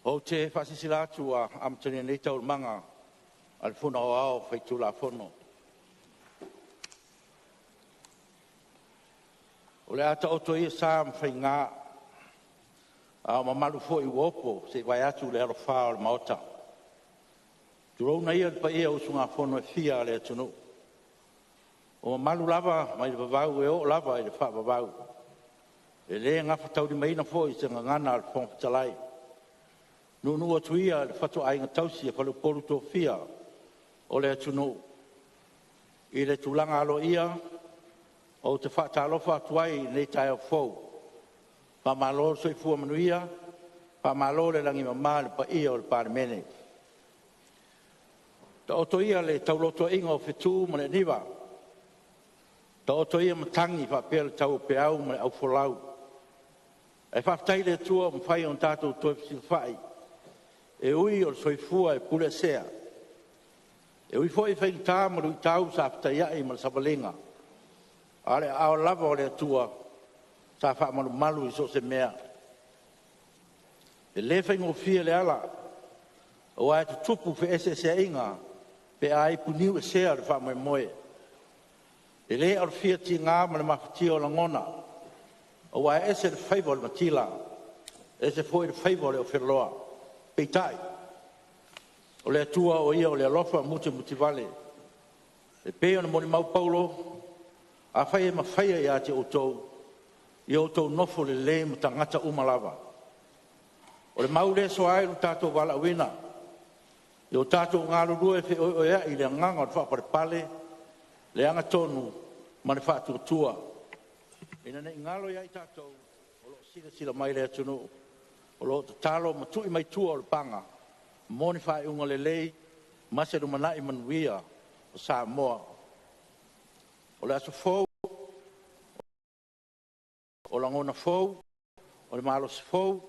Ou te faasilasila atu ua amatalia nei Taualumaga a le Fono Aoao Faitulafono. O le a taoto ia sa ma faiga, a o mamalu foi ua opogi se i vaeatu le alofā o le Maota. Tulouna ia le paia o usugafono e fia a le atunuu, o mamalu lava mai le vavau e oo lava i le faavavau, e le gafataulimaina foi i se gagana a le Fofoga Fetalai. Nuunuu atu ia i le fatuaiga tausi a faleupolu tofia o le atunuu. I le tulaga aloaia, ou te faatalofa atu ai i lenei taeao fou. Faamalo le soifua manuia, faamalo le lagi e mama i le paia o le Palemene. Taoto ia le taulotoaiga o fetu ma le aniva, taoto ia matagi faapea le tau o peau ma le aufolau. Ae faafetai i le Atua ua mafai ona tatou toe fesilafai, e ui o le soifua e puleasea, e ui foi i faigata ma luitau sa fetaiai ma le savaliga, a o le aao lava o le Atua sa faamalumalu i so o se mea. E le faigofie le ala, aua e tutupu feeseeseaiga pe a ipu niuesea le faamoemoe. E le alofia tiga ma le mafatia o lagona, aua e ese le faiva o le matila, ese foi le faiva o le ofeloa. Peitai, o le Atua o Ia o le alofa musumutivale. E pei ona molimau Paulo, “Afai e mafaia ia te outou, ia outou nofo lelei ma tagata uma lava.” O le mau lea e soa ai lo tatou valaauina, ia o tatou galulue feoeoea'i i le agaga o le faapalepale, le agatonu ma le faatuatua, ina ne i galo ia i tatou o lo o silasila mai le atunuu, o lo o tatalo ma tui mai tua o le paga mo ni faaiuga lelei ma se lumanai manuia o Samoa. O le aso fou, o lagona fou, o le malosi fou,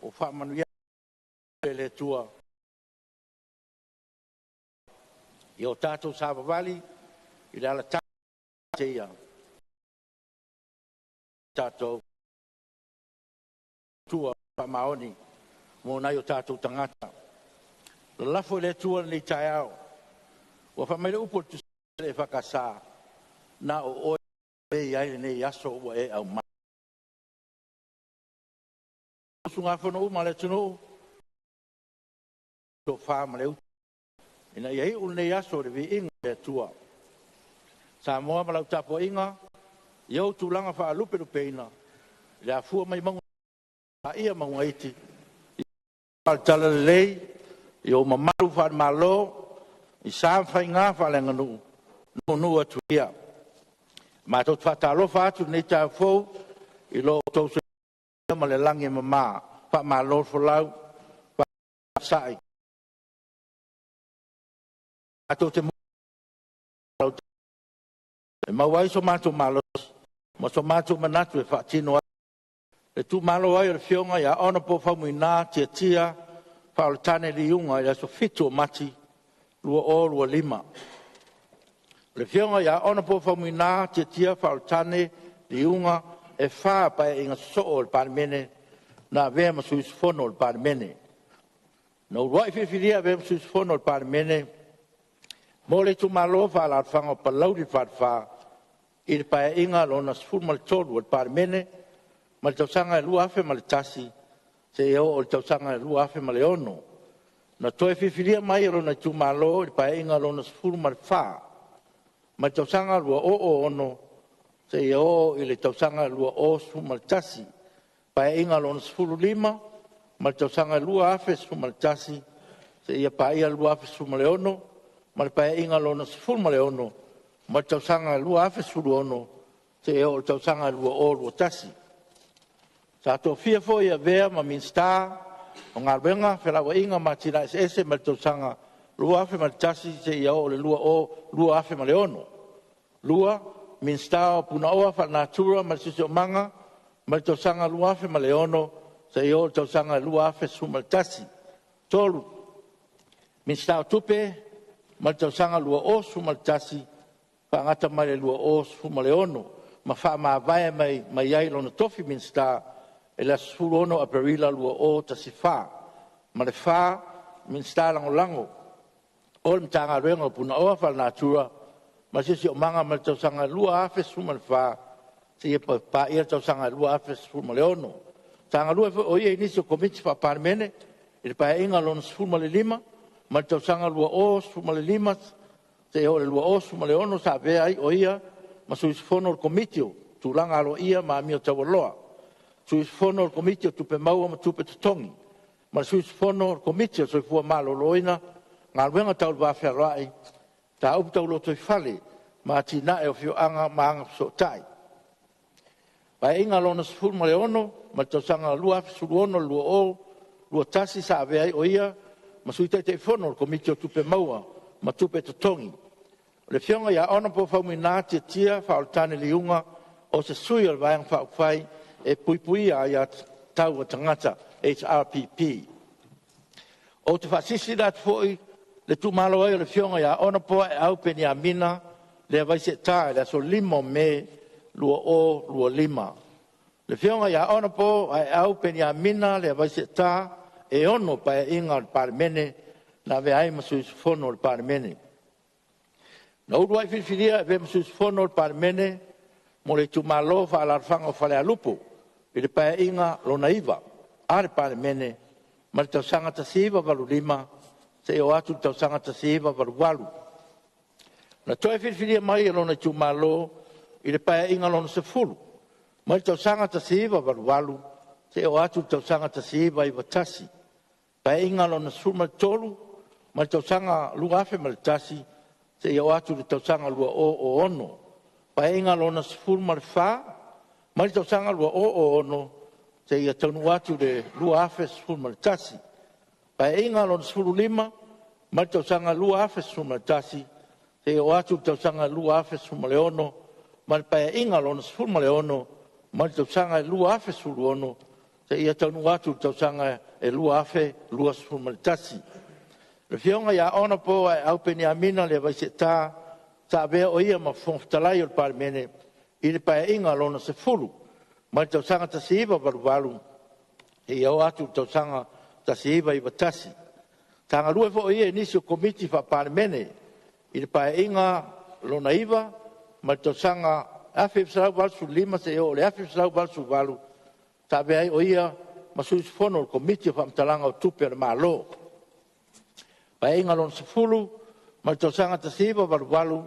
ua faamanuia le Atua ia o tatou savavali i le ala ia tatou faamaoni mo nai o tatou tagata. Lalafo i le Atua lenei taeao. Ua fai mai le upu a le Tusi a le EFKS, na o oe e lelei ai lenei aso ua e aumaia. Usugafono uma a le atunuu, tofa ma le uta ina ia iu lenei aso i le viiga o le Atua. Samoa ma lau tapuaiga i ou tulaga faalupelupeina i le afua mai mauga seia paia mauga iti, faale-Talalelei i ou mamalu faale-Malo, i sa ma faiga faaleaganuu, nuunuu atu ia. Matou te faatalofa atu i lenei taeao fou i lo outou soifua ma le lagi e mama, faamalo le folau, faamalo le onosai. Matou te e maua ai so matou malosi ma so matou manatu e faatino ai le tuumalo ai o le Afioga ia Hon Faumuina Tiatia Faaulutane Liuga i le aso 7 o Mati 2025. O le Afioga ia Hon Faumuina Tiatia Faaulutane Liuga, e 4 Paeaiga sosoo a le Palemene na avea ma sui usufono o le Palemene. Na uluai filifilia e avea ma sui usufono o le Palemene mo le Itumalo Faaalaalafaga o Palauli le Falefa i le Paeaiga Lona XIII o le Palemene mai le tausaga 2001 seia oo i le tausaga 2006. Na toe filifilia mai e lona itumalo i le Paeaiga Lona XIV mai le tausaga 2006 seia oo i le tausaga 2011. Paeaiga Lona XV mai le tausaga 2011 seia paia le 2016 ma le Paeaiga Lona XVI mai le tausaga 2016 seia oo i le tausaga 2021. Sa tofia foi e avea ma Minisita o Galuega, Felauaiga ma Atinae Eseese mai le tausaga 2001 seia oo i le 2006. 2. Minisita o Punaoa Faalenatura ma le Siosiomaga mai le tausaga 2006 seia oo i le tausaga 2011. 3. Minisita o Tupe mai le tausaga 2011 faagata mai le 2016 ma faamavae mai ai lona tofi Minisita i le aso 16 Aperila 2014. Ma le 4. Minisita Lagolago o le Matagaluega o Punaoa Faalenatura ma le Siosiomaga mai le tausaga 2014 seia paia le tausaga 2016. Sa galue foi o ia i nisi o Komiti Faa-Palemene i le Paeaiga Lona XV mai le tausaga 2015 seia oo i le 2016 sa avea ai o ia ma sui usufono o le Komiti o Tulaga Aloaia ma Amio Taualoa, sui usufono o le Komiti o Tupe Maua ma Tupe Totogi, ma le sui usufono o le Komiti o le Soifua Maloloina, Galuega Tau le Va Fealoai, Mataupu Tau Lotoifale ma Atinae o Afioaga ma Agafesootai. Paeaiga Lona XVI mai le tausaga 2016 i le 2021 sa avea ai o ia ma Sui Taitaifono o le Komiti o Tupe Maua ma Tupe Totogi. O le Afioga ia Hon Faumuina Tiatia Faaulutane Liuga o se sui o le Vaega Faaupufai e Puipuia Aia Tatau a Tagata HRPP. Ou te faasilasila atu foi le tuumalo ai o le Afioga ia Hon Aeau Peniamina Leavai Seeta i le aso 5 o Me 2025. O le Afioga ia Hon Aeau Peniamina Leavai Seeta, e 6 Paeaiga o le Palemene na avea ai ma sui usufono o le Palemene. Na uluai filifilia e avea ma sui usufono o le Palemene mo le Itumalo Faaalaalafaga o Falealupo i le Paeaiga Lona IX a le Palemene mai le tausaga 1985 seia oo atu i le tausaga 1988. Na toe filifilia mai e lona itumalo i le Paeaiga Lona X mai le tausaga 1988 seia oo atu i le tausaga 1991. Paeaiga Lona XIII mai le tausaga 2001 seia oo atu i le tausaga 2006. Paeaiga Lona XIV mai le tausaga 2006 seia taunuu atu i le 2011. Paeaiga Lona XV mai le tausaga 2011 seia oo atu i le tausaga 2016 ma le Paeaiga Lona XVI mai le tausaga 2016 seia taunuu atu i le tausaga 2021. O le Afioga ia Hon Aeau Peniamina Leavai Seeta, sa avea o ia ma Fofoga Fetalai o le Palemene i le Paeaiga Lona X mai le tausaga 1988 seia oo atu i le tausaga 1991. Sa galue foi o ia i nisi o Komiti Faa-Palemene i le Paeaiga Lona IX mai le tausaga 1985 seia oo i le 1988, sa avea ai o ia ma sui usufono o le Komiti o Faamatalaga o Tupe a le Malo. Paeaiga Lona X mai le tausaga 1988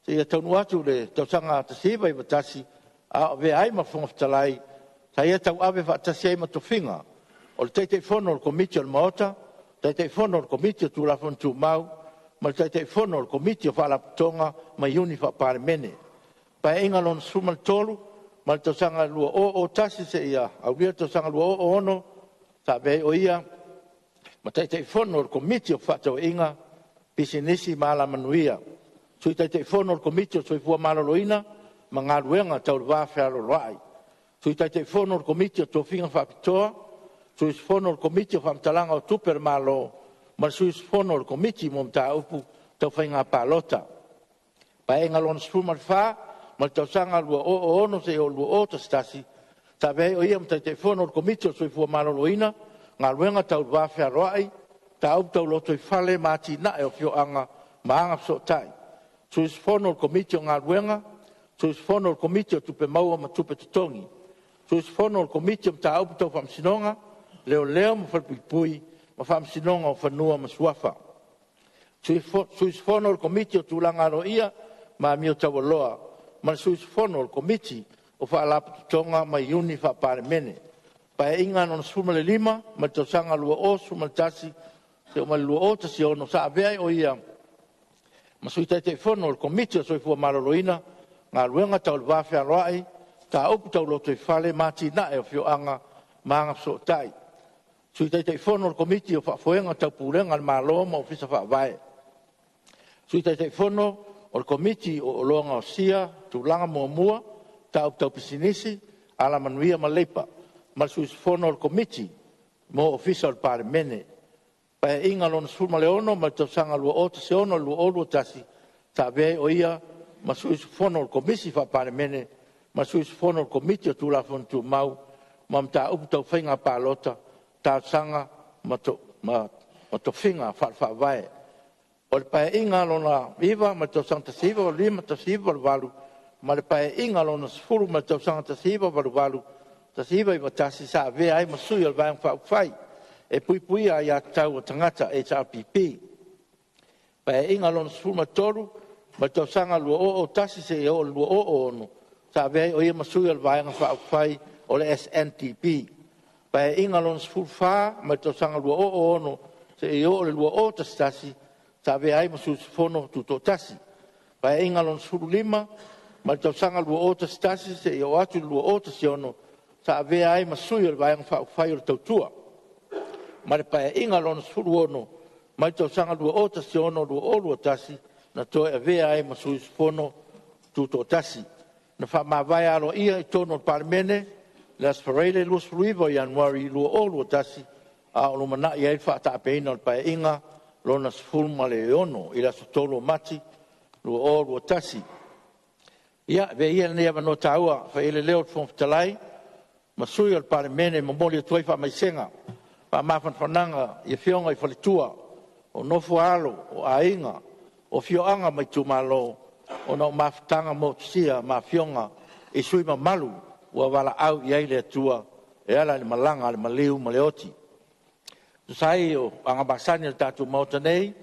seia taunuu atu i le tausaga 1991, a o avea ai ma Fofoga Fetalai, sa ia tauave faatasi ai ma tofiga o le Taitaifono o le Komiti o le Maota, Taitaifono o le Komiti o Tulafono Tumau, ma le Taitaifono o le Komiti o Faalapotopotoga ma Iuni Faa-Palemene. Paeaiga Lona XIII mai le tausaga 2001 seia aulia le tausaga 2006, sa avea ai o ia ma Taitaifono o le Komiti o Fefaatauaiga, Pisinisi ma Alamanuia, Sui Taitaifono o le Komiti o le Soifua Maloloina ma Galuega Tau le Va Fealoaloai, Sui Taitaifono o le Komiti o Tofiga Faapitoa, Sui Usufono o le Komiti o Faamatalaga o Tupe a le Malo, ma le Sui Usufono o le Komiti mo Mataupu Tau Faiga Palota. Paeaiga Lona XIV mai le tausaga 2006 seia oo i le 2011, sa avea ai o ia ma Taitaifono o le Komiti o le Soifua Maloloina, Galuega Tau le Va Fealoai, Mataupu Tau Lotoifale ma Atinae o Afioaga ma Agafesootai, Sui Usufono o le Komiti o Galuega, Sui Usufono o le Komiti o Tupe Maua ma Tupe Totogi, Sui Usufono o le Komiti o Mataupu Tau Faamasinoga, Leoleo ma Falepuipui ma Faamasinoga o Fanua ma Suafa. Sui Usufono o le Komiti o Tulaga Aloaia ma Amio Taualoa ma le Sui Usufono o le Komiti o Faalapotopotoga ma Iuni Faa-Palemene. Paeaiga Lona XV mai le tausaga 2011 seia oo mai i le 2016, sa avea ai o ia ma Sui Taitaifono o le Komiti o le Soifua Maloloina, Galuega Tau le Va Fealoai, Mataupu Tau Lotoifale ma Atinae o Afioaga ma Agafesootai, Sui Taitaifono o le Komiti o le Faafoega o Taupulega a le Malo ma Ofisa Faavae, Sui Taitaifono o le Komiti o Oloa Gaosia Tulaga Muamua, Mataupu Tau Pisinisi, Alamanuia ma Leipa, ma le Sui Usufono o le Komiti mo Ofisa o le Palemene. Paeaiga Lona XVI mai le tausaga 2016 i le 2021, sa avea ai o ia ma sui usufono o le Komisi Faa-Palemene ma le sui usufono o le Komiti o Tulafono Tumau ma Mataupu Tau Faiga Palota, Talosaga ma ma tofiga faale-Faavae. O le Paeaiga Lona IX mai le tausaga 1985 i le 1988 ma le Paeaiga Lona X mai le tausaga 1988 i le 1991, sa avea ai ma sui o le Vaega Faaupufai e Puipuia Aia Tatau a Tagata HRPP. Paeaiga Lona XIII mai le tausaga 2001 seia oo i le 2006, sa avea ai o ia ma sui o le Vaega Faaupufai o le SNDP. Paeaiga Lona XIV mai le tausaga 2006 seia oo i le 2011, sa avea ai ma sui usufono tutoatasi. Paeaiga Lona XV mai le tausaga 2011 seia oo atu i le 2016, sa avea ai ma sui o le Vaega Faaupufai o le Tautua. Ma le Paeaiga Lona XVI mai le tausaga 2016-2021, na toe avea ai ma sui usufono tutoatasi. Na faamavae aloaia i totonu o le Palemene i le Aso Faraile 29 o Ianuari 2021, a o lumanai ai le faataapeina o le Paeaiga Lona XVI i le aso 3 o Mati 2021. Ia, avea ia lenei avanoa taua e fai ai le leo o le Fofoga Fetalai ma sui o le Palemene e momoli atu ai faamaisega ma faamafanafanaga i afioga i faletua, o nofo a alo, o aiga, o afioaga ma itumalo ona o mafutaga motusia ma afioga i sui usufono mamalu ua valaau i ai le Atua e ala i le malaga a le maliu ma le oti. E tusa ai o aga masani a le tatou Maota nei,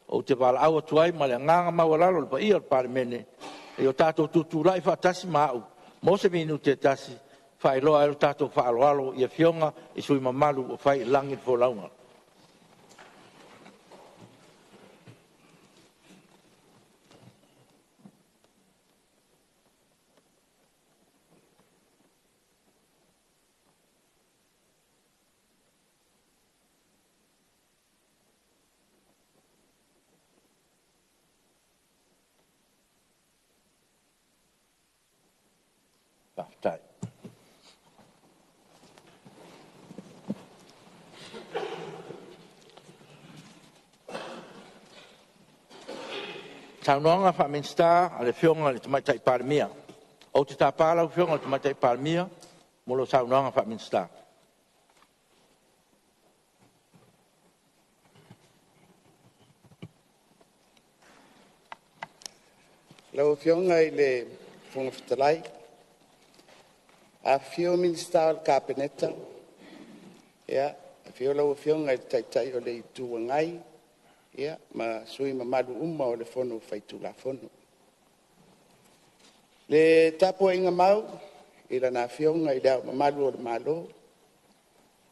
ou te valaau atu ai ma le agaga maualalo i le paia o le Palemene, ina ia tatou tutulai faatasi ma au mo se minute e tasi e faailoa ai lo tatou faaaloalo i Afioga i sui usufono mamalu ua fai i lagi le folauga. Faafetai. Saunoaga Faa-Minisita a le Afioga i le Tamaitai Palemia. Ou te tapa lau Afioga i le Tamaitai Palemia mo lau saunoaga faa-Minisita. Lau Afioga i le Fofoga Fetalai, afifio Minisita o le Kapeneta, afio lau Afioga i le Taitai o le Itu Agai ma sui usufono mamalu uma o le Fono Faitulafono. Le tapuaiga mau i Lana Afioga i Le Ao Mamalu o le Malo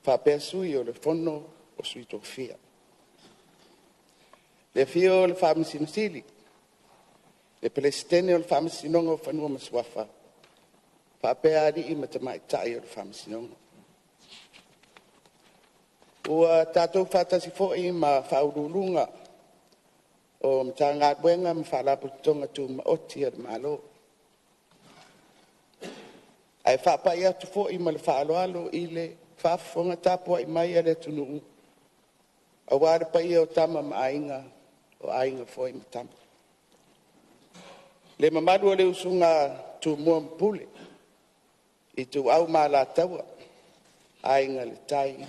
faapea Sui o le Fono a Sui Tofia. Le afio o le Faamasino Sili, le Peresetene o le Faamasinoga o Fanua ma Suafa faapea alii ma tamaitai o le Faamasinoga. Ua tatou faatasi foi ma Ofisa Sili o Pulega o Matagaluega ma Faalapotopotoga Tumaoti a le Malo. Ae faapai atu foi ma le faaaloalo i le faafofoga tapuai mai a le atunuu aua le paia o Tama ma Aiga, o Aiga foi ma Tama. Le mamalu o le usoga a Tumua ma Pule, Ituau ma Alataua, Aiga i le Tai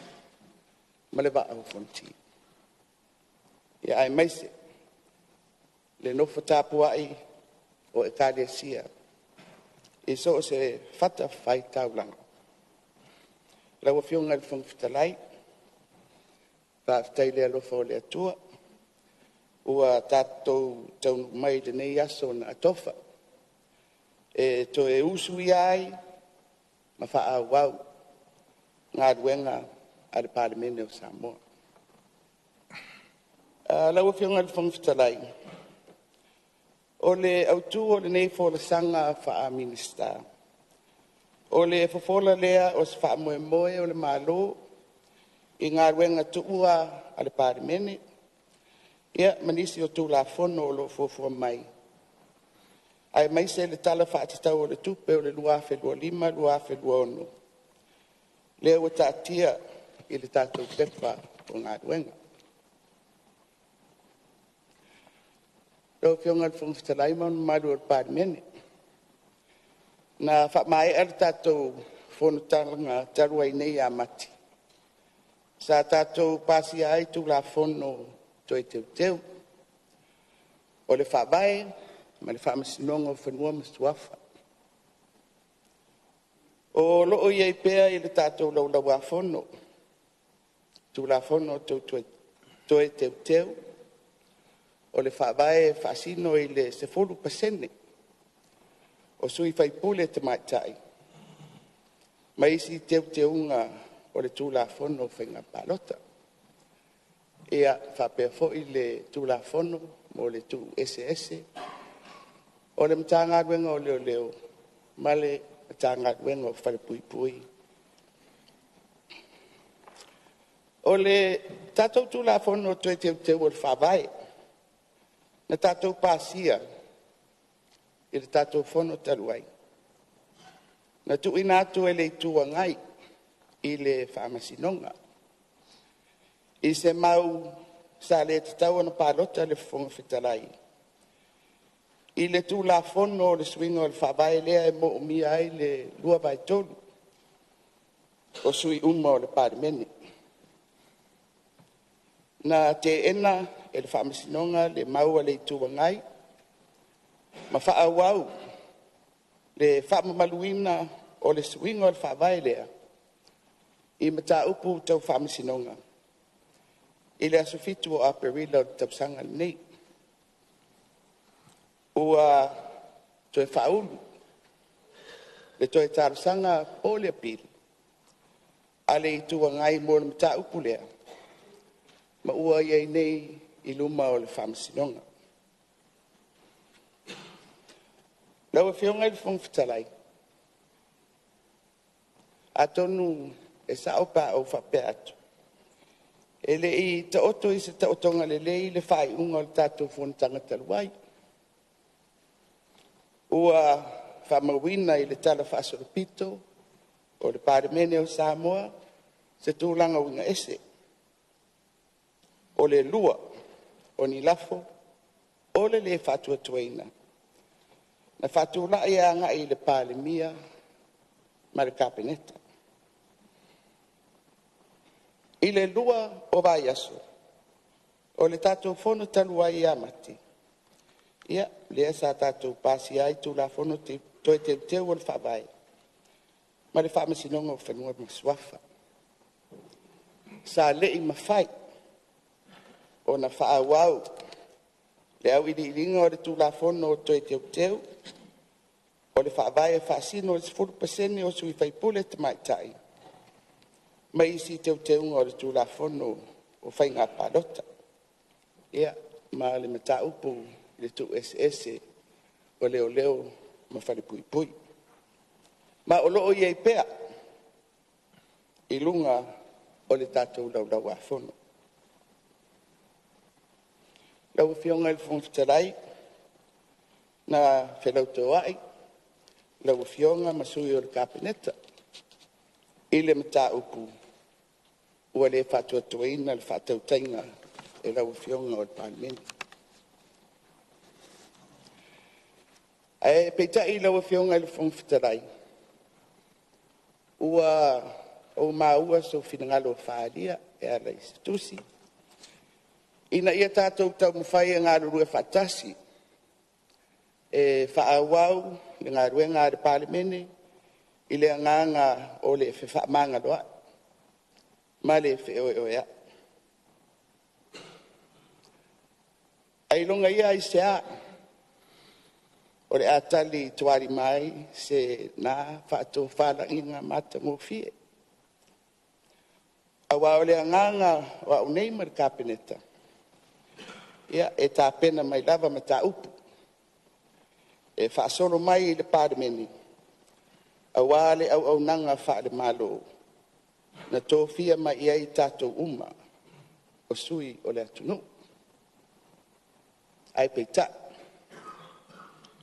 ma le Vaa o Fonoti, aemaise le nofo tapuai o Ekalesia i so o se fatafaitaulaga. Lau Afioga i le Fofoga Fetalai, faafetai i le alofa o le Atua ua tatou taunuu mai i lenei aso na atofa e toe usuia ai ma faaauau galuega a le Palemene o Samoa. Lau Afioga i le Fofoga Fetalai, o le autu o lenei folasaga faa-Minisita, o le fofola lea o se faamoemoe o le Malo i galuega tuua a le Palemene ma nisi o Tulafono o lo o fuafua mai, aemaise le Tala Faatatau o le Tupe 2025/2026 lea ua taatia i le tatou Pepa o Galuega. Lau Afioga i le Fofoga Fetalai ma le mamalu o le Palemene, na faamaea le tatou fonotaga talu ai nei ia Mati sa tatou pasia ai Tulafono Toe Teuteu o le Faavae ma le Faamasinoga o Fanua ma Suafa. O lo o i ai pea i le tatou Laulau a Fono Tulafono Toe Teuteu o le Faavae e faasino i le 10% o sui usufono tamaitai ma isi teuteuga o le Tulafono o Faiga Palota, faapea foi le Tulafono mo le Tuueseese o le Matagaluega o Leoleo ma le Matagaluega o Falepuipui. O le tatou Tulafono Toe Teuteu o le Faavae na tatou pasia i le tatou Fono talu ai, na tuuina atu e le Itu Agai i le Faamasinoga i se mau sa le tatau ona palota le Fofoga Fetalai i le Tulafono o le Suiga o le Faavae lea e moomia ai le 2/3 o sui usufono uma o le Palemene. Na teena e le Faamasinoga le mau a le Itu Agai ma faaauau le faamamaluina o le suiga o le Faavae lea i mataupu tau Faamasinoga i le aso 7 o Aperila o le tausaga lenei. Ua toe faaulu le toe talosaga po o le apili a le Itu Agai mo le mataupu lea, ma ua i ai nei i luma o le Faamasinoga. Lau Afioga i le Fofoga Fetalai, atonu e sao pe a ou faapea atu, e le i taoto i se taotoga lelei le faaiuga o le tatou fonotaga talu ai. Ua faamauina i le talafaasolopito o le Palemene o Samoa se tulaga uiga ese, o le lua o ni lafo o le le faatuatuaina na faatulai agai i le Palemia ma le Kapeneta. I le lua o vaiaso o le tatou fono talu ai ia Mati, lea sa tatou pasia ai Tulafono Toe Teuteu o le Faavae ma le Faamasinoga o Fanua ma Suafa. Sa le i mafai ona faaauau le auiliiliga o le Tulafono Toe Teuteu o le Faavae e faasino i le 10% o sui usufono tamaitai ma isi teuteuga o le Tulafono o Faiga Palota, ma le mataupu i le tuueseese o Leoleo ma Falepuipui. Ma o lo o i ai pea i luga o le tatou Laulau a Fono. Lau Afioga i le Fofoga Fetalai, na felautoai lau Afioga ma sui o le Kapeneta i le mataupu ua le faatuatuaina le faatautaiga e lau Afioga o le Palemene. Ae peitai lau Afioga i le Fofoga Fetalai, ua ou maua sou finagalo faaalia e ala i se tusi, ina ia tatou taumafai e galulue faatasi e faaauau le galuega a le Palemene i le agaga o le fefaamagaloai ma le feoeoeai. Ailoga ia aisea o le a tali tualima ai se na faatofalaiga matagofie? Aua o le agaga o au nei ma le Kapeneta, e tapena mai lava mataupu e faasolo mai i le Palemene aua le auaunaga faale-Malo na tofia mai i ai tatou uma o sui o le atunuu. Ae peitai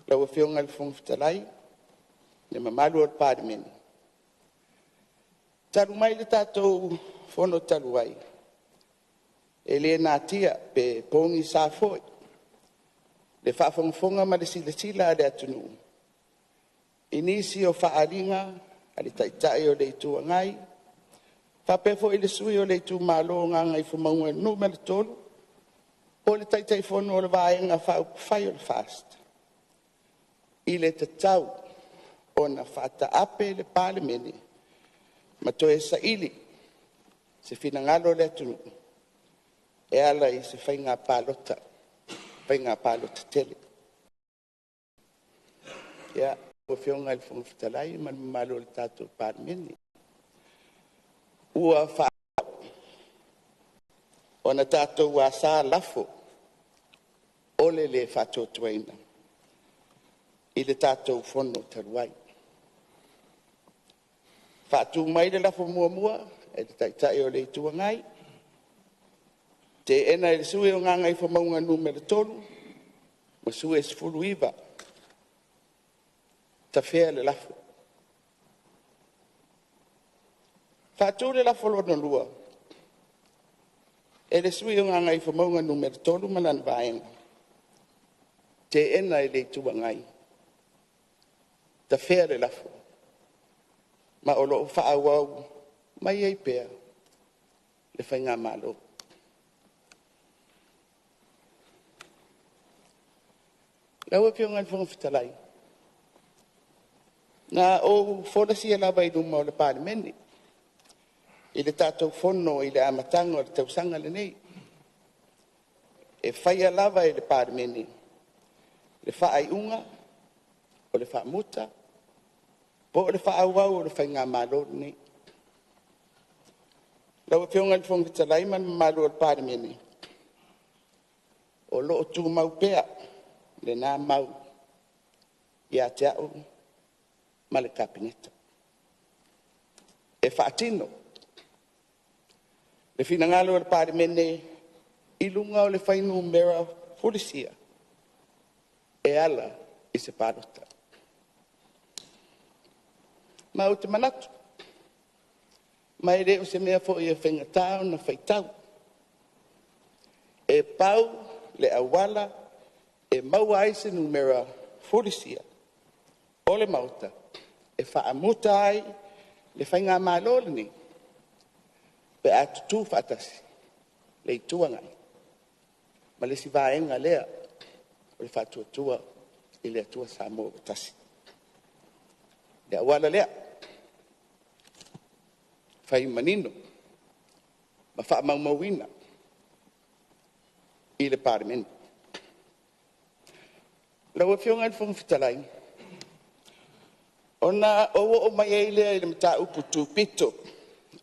lau Afioga i le Fofoga Fetalai, le mamalu o le Palemene, talu mai le tatou fono talu ai, e le natia pe pogisa foi le faafogafoga ma le silasila a le atunuu i nisi o faaaliga a le Taitai o le Itu Agai faapea foi le sui usufono o le itumalo o Gagaifomauga 3, po o le Taitaifono o le Vaega Faaupufai o le FAST, i le tatau ona faataape le Palemene ma toe saili se finagalo o le atunuu e ala i se faiga palota tele. Lau Afioga i le Fofoga Fetalai ma le mamalu o le tatou Palemene, ua faaauau ona tatou asa lafo o le le faatuatuaina i le tatou Fono talu ai. Faatu mai le lafo muamua e le Taitai o le Itu Agai, teena e le sui usufono o Gagaifomauga 3 ma sui usufono e 19 tafea le lafo. Faatu le lafo lona lua e le sui usufono o Gagaifomauga 3 ma lana Vaega, teena e le Itu Agai, tafea le lafo, ma o lo o faaauau mai ai pea le Faigamalo. Lau Afioga i le Fofoga Fetalai, na ou folasia lava i luma o le Palemene i le tatou Fono i le amataga o le tausaga lenei, e faia lava e le Palemene le faaiuga o le faamuta po o le faaauau o le Faigamalo lenei. Lau Afioga i le Fofoga Fetalai ma le mamalu o le Palemene, o lo o tumau pea lena mau ia te au ma le Kapeneta, e faatino le finagalo o le Palemene i luga o le fuainumera fulisia e ala i se palota. Ma ou te manatu, ma e le o se mea foi e faigata ona faitau, e pau le auala e maua ai se numera fulisia o le Maota e faamuta ai le Faigamalo lenei, pe a tutu faatasi le Itu Agai ma le isi vaega lea o le Faatuatua i le Atua Samoa ua Tasi. O le auala lea, fai manino ma faamaumauina i le Palemene. Lau Afioga i le Fofoga Fetalai, ona ou oo mai ai lea i le mataupu tupito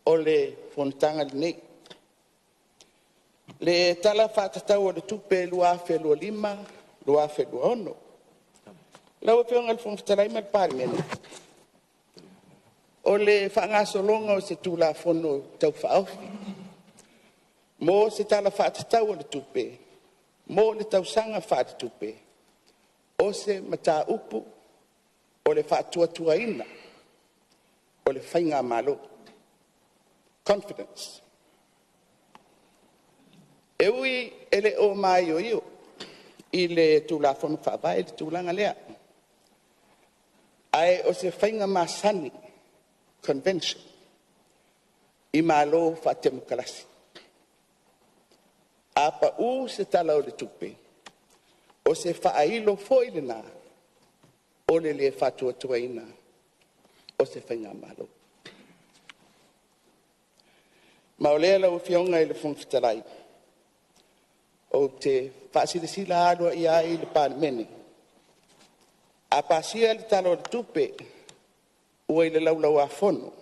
o le fonotaga lenei, le Tala Faatatau o le Tupe 2025/2026. Lau Afioga i le Fofoga Fetalai ma le Palemene, o le faagasologa o se Tulafono Tau Faaofi mo se Tala Faatatau o le Tupe mo le tausaga faaletupe, o se mataupu o le faatuatuaina o le faigamalo, confidence. E ui e le o maioio i le Tulafono Faavae le tulaga lea, ae o se faiga masani, convention i Malo faatemokarasi. A pau se Tala o le Tupe, o se faailo foi lena o le le faatuatuaina o se faigamalo. Ma o lea lau Afioga i le Fofoga Fetalai, ou te faasilasila aloaia ai i le Palemene, a pasia le Tala o le Tupe ua i le Laulau a Fono,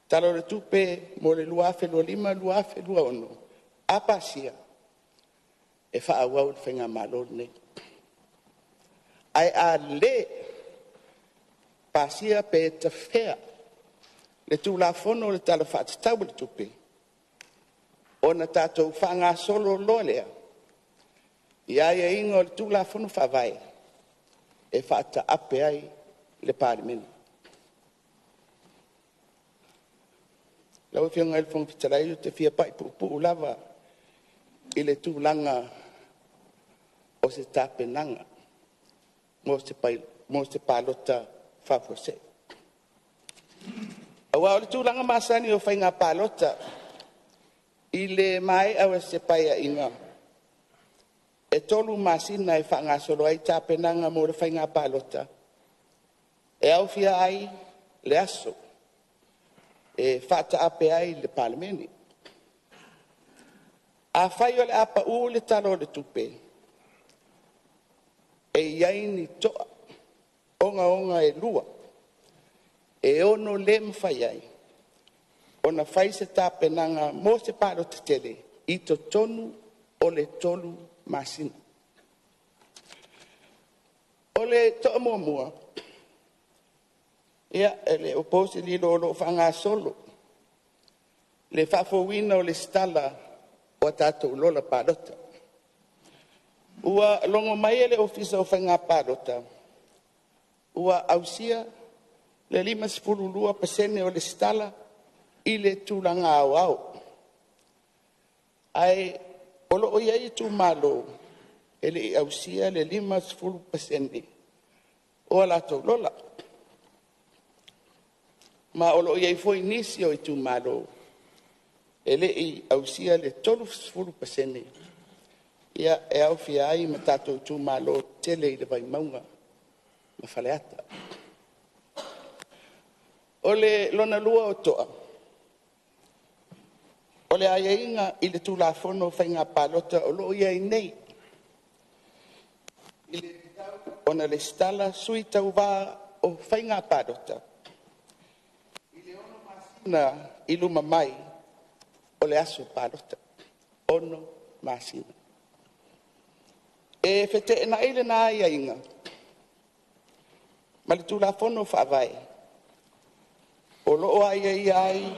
Tala o le Tupe mo le 2025/2026, a pasia, e faaauau le faigamalo lenei. Ae a le pasia pe tafea le Tulafono o le Tala Faatatau o le Tupe, ona tatou faagasolo loa lea i aiaiga o le Tulafono Faavae e faataape ai le Palemene. Lau Afioga i le Fofoga Fetalai, ou te fia pai puupuu lava i le tulaga o se tapenaga mo se palota faafuasei. Aua o le tulaga masani o faiga palota i le maea o se Paeaiga, e 3 masina e faagasolo ai tapenaga mo le faiga palota, e aofia ai le aso e faataape ai le Palemene. Afai o le a pau le Tala o le Tupe, e i ai ni toa ogaoga e 2 e ono le mafai ai ona fai se tapenaga mo se palota tele i totonu o le 3 masina. O le toa muamua, ia, e le o po se lilo o lo o faagasolo le faafouina o le resitala o a tatou lola palota. Ua logo mai e le Ofisa o Faiga Palota ua ausia le 52% o resitala i le tulaga aoao, ae o lo o i ai itumalo e le i ausia le 50% o a latou lola. Ma o lo o i ai foi nisi o itumalo e le i ausia le 30%, e aofia ai ma tatou itumalo tetele i le Vaimauga ma Faleata. O le lona lua o toa, o le aiaiga i le Tulafono o Faiga Palota o lo o i ai nei, e tatau ona resitala sui tauva o faiga palota i le 6 masina i luma mai o le aso palota, 6 masina. E feteenai lena aiaiga ma le Tulafono Faavae o lo o aiaia ai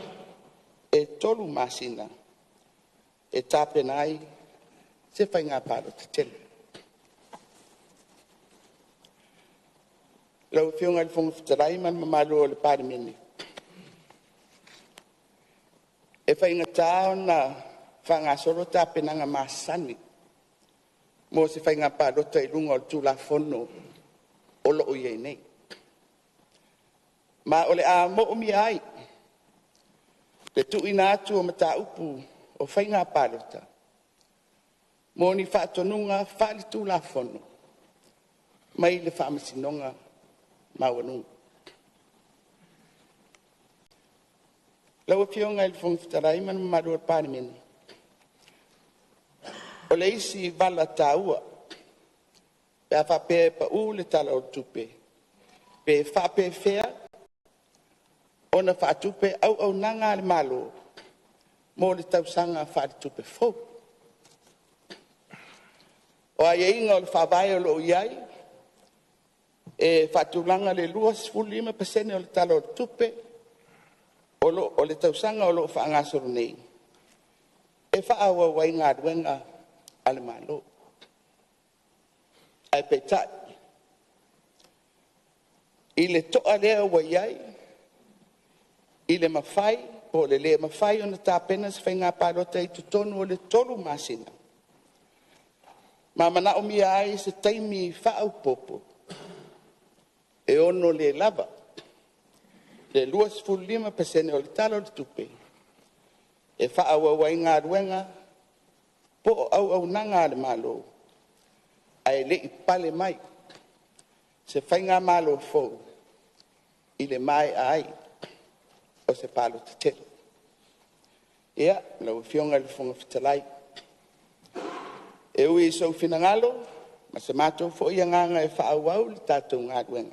e 3 masina e tapena ai se faiga palota tele. Lau Afioga i le Fofoga Fetalai ma le mamalu o le Palemene, e faigata ona faagasolo tapenaga masani mo se faiga palota i luga o le Tulafono o lo o i ai nei, ma o le a moomia ai le tuuina atu o mataupu o faiga palota mo ni faatonuga faale-Tulafono mai le Faamasinoga Maualuga. Lau Afioga i le Fofoga Fetalai ma le mamalu o le Palemene, o le isi vala taua pe a faapea e pau le Tala o le Tupe, pe faapefea ona faatupe auaunaga a le Malo mo le tausaga faaletupe fou. O aiaiga o le Faavae o lo o i ai, e faatulaga le 25% o le Tala o le Tupe o le tausaga o lo o faagasolo nei e faaauau ai galuega a le Malo. Ae peitai, i le toa lea ua i ai i le mafai po o le le mafai ona tapena se faiga palota i totonu o le 3 masina, ma manaomia ai se taimi faaopoopo, e ono le lava le 25% o le Tala o le Tupe e faaauau ai galuega po o auaunaga a le Malo ae le i pale mai se faigamalo fou i le maea ai o se palota tele. Ia, lau Afioga i le Fofoga Fetalai, e ui i sou finagalo ma se matou foi agaga e faaauau le tatou galuega,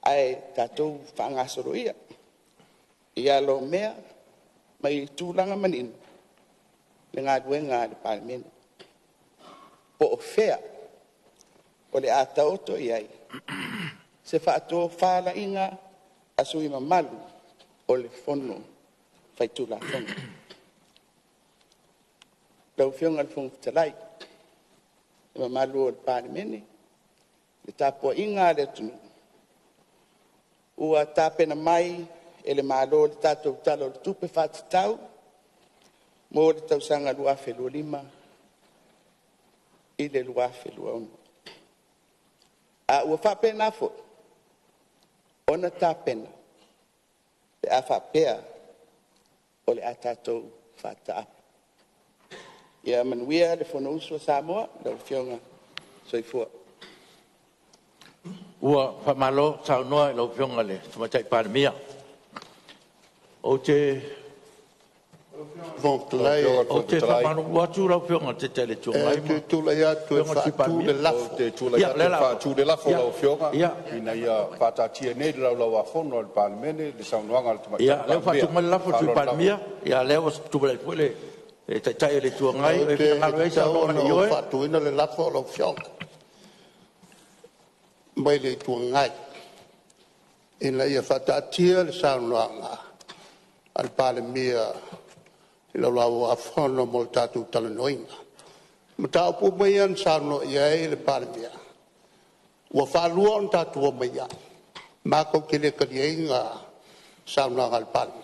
ae tatou faagasolo ia i ala o mea ma i tulaga manino le galuega a le Palemene, po o fea o le a taoto i ai se faatofalaiga a sui usufono mamalu o le Fono Faitulafono. Lau Afioga i le Fofoga Fetalai, le mamalu o le Palemene, le tapuaiga a le atunuu, ua tapena mai e le Malo le tatou Tala o le Tupe Faatatau mo le tausaga 2025/2026. A ua faapena foi ona tapena le pe a faapea o le a tatou faataape. Ia manuia le Fonousu a Samoa, lau Afioga. Soifua. Ua faamalo saunoa i lau Afioga i le Tamaitai Palemia. Ou te faamalulu atu lau Afioga i le Taitai o le Itu Agai Ou te tulai atu e faatu le lafo. Ou te tulai atu e faatu le lafo lau Afioga, Ina ia faataatia nei i le Laulau-a-Fono a le Palemene le Saunoaga a le Tamaitai Ia, lea ua faatu mai le lafo e le Sui Palemia, a o lea ua tulai foi le Taitai o le Itu Agai. E tatau ona ou faatuina le lafo lau Afioga mai le Itu Agai, Ina ia faataatia le saunoaga a le Palemia i le Laulau-a-Fono mo le tatou talanoaina. O mataupu uma ia na saunoa i ai le Palemia, ua faalua ona tatou omai ai, matou te le taliaina saunoaga a le Palemia.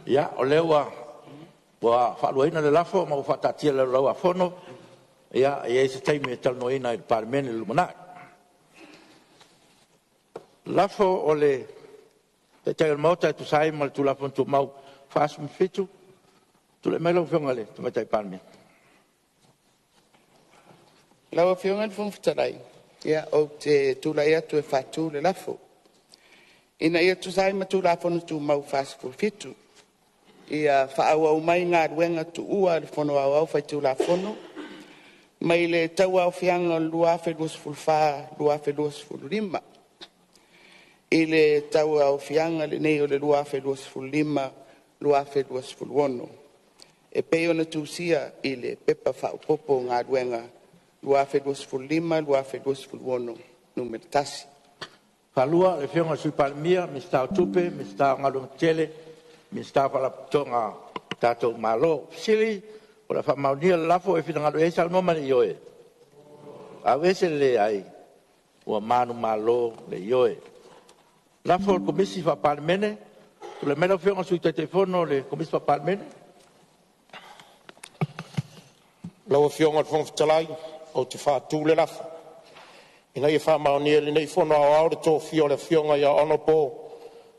Ia, o lea ua faaluaina le lafo ma ua faataatia i le Laulau-a-Fono. E i ai se taimi e talanoaina ai e le Palemene i le lumanai. Lafo o le Taitai o le Maota e tusa ai ma le Tulafono Tumau 47. Tulai mai lau Afioga i le Tamaitai Palemia. Lau Afioga i le Fofoga Fetalai, ia ou te tulai atu e faatu le lafo, Ina ia tusa ai ma Tulafono Tumau 47, ia faaauau mai Galuega Tuua a le Fono Aoao Faitulafono mai le tauaofiaga o le 2024/2025 i le tauaofiaga lenei o le 2025/2026 e pei ona tusia i le Pepa Faaopoopo o Galuega 2025/2026 Nu.1. Faalua, o le Afioga i le Sui Palemia, Minisita o Tupe, Minisita o Galuega Tetele, Minisita o Faalapotopotoga a le Tatou Malo. Fesili Po o le a faamaonia le lafo. E finagalo i ai saunoa ma le ioe. Aveese le leai. Ua manumalo le ioe. Lafo a le Komisi Faa-Palemene. Tulai mai lau Afioga i le Sui Taitaifono o le Komisi Faa-Palemene. Lau Afioga i le Fofoga Fetalai, ou te faatu le lafo, Ina ia faamaonia e lenei Fono Aoao le tofia o le Afioga Hon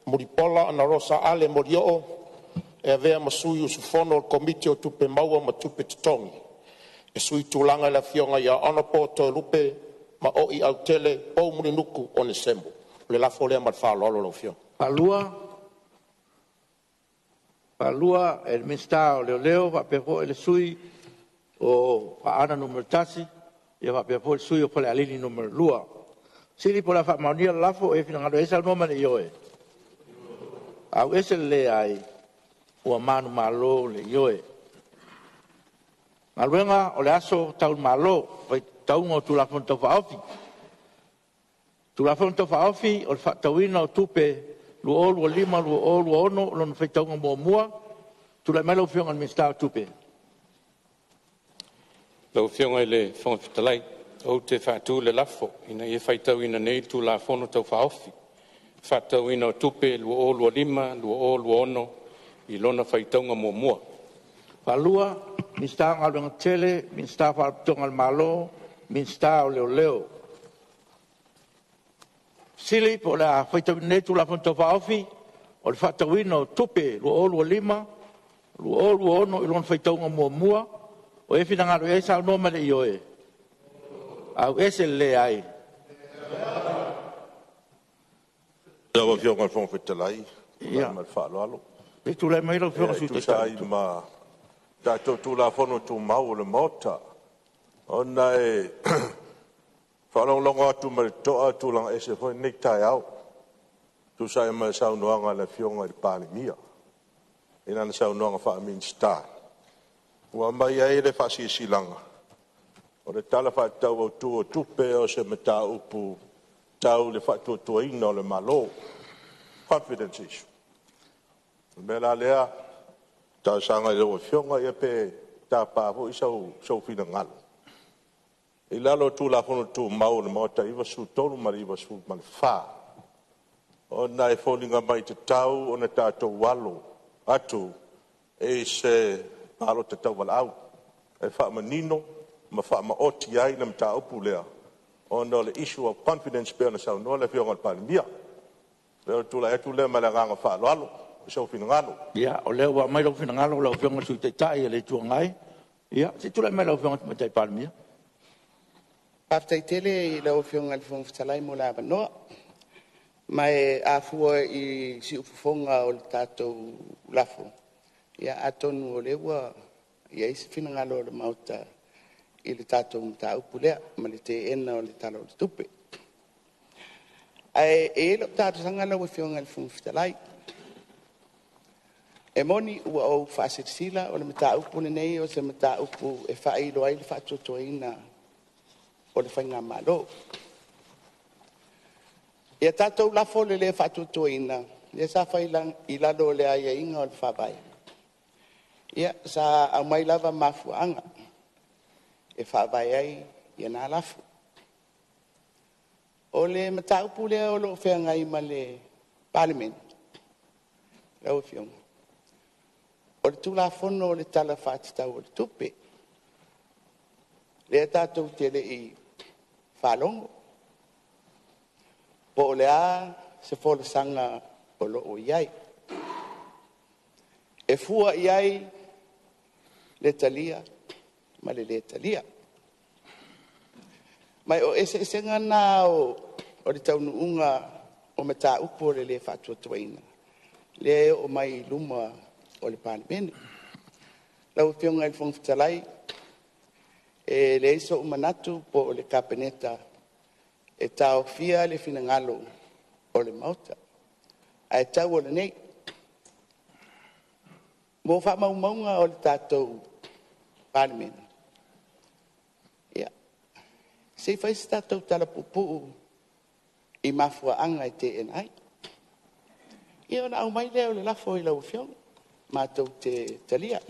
Mulipola Anarosa Ale Molioo e avea ma sui usufono o le Komiti o Tupe Maua ma Tupe Totogi e suitulaga i le Afioga Hon Toelupe Maoi Autele Pou Mulinuku Onesemo. O le lafo lea ma le faaaloalo lau Afioga. Faalua, e le Minisita o Leoleo faapea foi le Sui o Aana Alofi 1, faapea foi le sui usufono o Falealili 2. Fesili po o le a faamaonia le lafo. E finagalo i ai saunoa ma le ioe. Aveese le leai. Ua manumalo le ioe. Galuega, o le aso Tau i le Malo, faitauga o Tulafono Tau Faaofi. Tulafono Tau Faaofi o le Faatatauina o Tupe 2025/2026 lona faitauga muamua. Tulai mai lau Afioga i le Minisita o Tupe. Lau Afioga i le Fofoga Fetalai, ou te faatu le lafo, Ina ia faitauina nei le Tulafono Tau Faaofi Faatatauina o Tupe 2025/2026 i lona faitauga muamua. Faalua, Minisita o Galuega Tetele, Minisita o Faalapotopotoga a le Malo, Minisita o Leoleo. Fesili po o le a faitauina nei le Tulafono Tau Faaofi o le Faatatauina o Tupe 2025/2026 i lona faitauga muamua. O i ai finagalo e saunoa ma le ioe? Auese le leai. Lau Afioga i le Fofoga Fetalai ma le faaaloalo. Se i tulai mai lau Afioga i le E Sui tusa Taitai. ai ma tatou Tulafono Tumau a le Maota, ona e faalogologo atu ma le totoa e tulaga ese foi lenei taeao e tusa ai ma le saunoaga a le Afioga i le Palemia i lana saunoaga faa-Minisita, ua aumai ai le faasilasilaga o le Tala Faatatau Autu o Tupe o se mataupu tau le faatuatuaina o le Malo, confidence issue. O le mea la lea, e talosaga i lau Afioga pe tapa foi sou finagalo i lalo o Tulafono Tumau a le Maota 93 ma le 94, ona e foliga mai e tatau ona tatou alo atu i se palota tauvalaau e faamanino ma faamaoti ai le mataupu lea, ona o le issue of confidence pei ona saunoa le Afioga i le Palemia. O le tulai atu lea ma le agaga faaaloalo i sou finagalo. Ia, o lea ua aumai lou finagalo lau Afioga i le Sui Taitai o le Itu Agai. Ia, se i tulai mai lau Afioga i le Tamaitai Palemia. Faafetai tele i lau Afioga i le Fofoga Fetalai mo le avanoa. Ma e a fua i siufofoga o le tatou lafo, ia atonu o lea ua i ai se finagalo o le Maota i le tatou mataupu lea ma le teena o le Tala o le Tupe. Ae i ai lau talosaga lau Afioga i le Fofoga Fetalai, e moni ua ou faasilasila o le mataupu lenei o se mataupu e faailo ai le faatuatuaina o le faigamalo. Ia tatou lafo le le faatuatuaina lea sa fai i lalo o aiaiga o le Faavae, ia sa aumai lava mafuaaga e faavae ai na lafo. O le mataupu lea o lo o feagai ma le Palemene lau Afioga, o le Tulafono o le Tala Faatatau o le Tupe, lea tatou te le i faalogo po o le a se folasaga o lo o i ai, e fua i ai le talia ma le le talia. Ma o eseesega na o le taunuuga o mataupu o le le faatuatuaina lea e oo mai i luma o le Palemene. Lau Afioga i le Fofoga Fetalai, e leai sou manatu po o le Kapeneta e taofia le finagalo o le Maota, ae tau o lenei, mo faamaumauga o le tatou Palemene, ia, se i fai se tatou tala puupuu i mafuaaga e teena ai. Ia ona aumai lea o le lafo i lau Afioga matou te talia.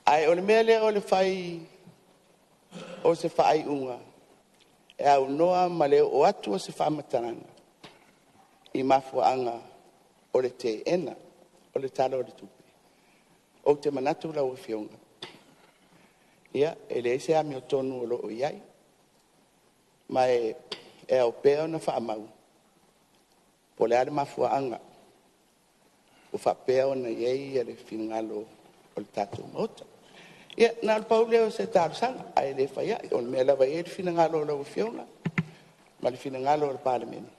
Ae o le mea lea o le fai o se faaiuga e aunoa ma le oo atu o se faamatalaga i mafuaaga o le teena o le Tala o le Tupe, ou te manatu lau Afioga, ia, e leai se amiotonu o lo o i ai, ma e ao pea ona faamau po o le a le mafuaaga ua faapea ona i ai le finagalo o le tatou Maota. Ia na o le pau lea o se talosaga, ae le fai ai, o le mea lava e i ai le finagalo o lau Afioga ma le finagalo o le Palemene,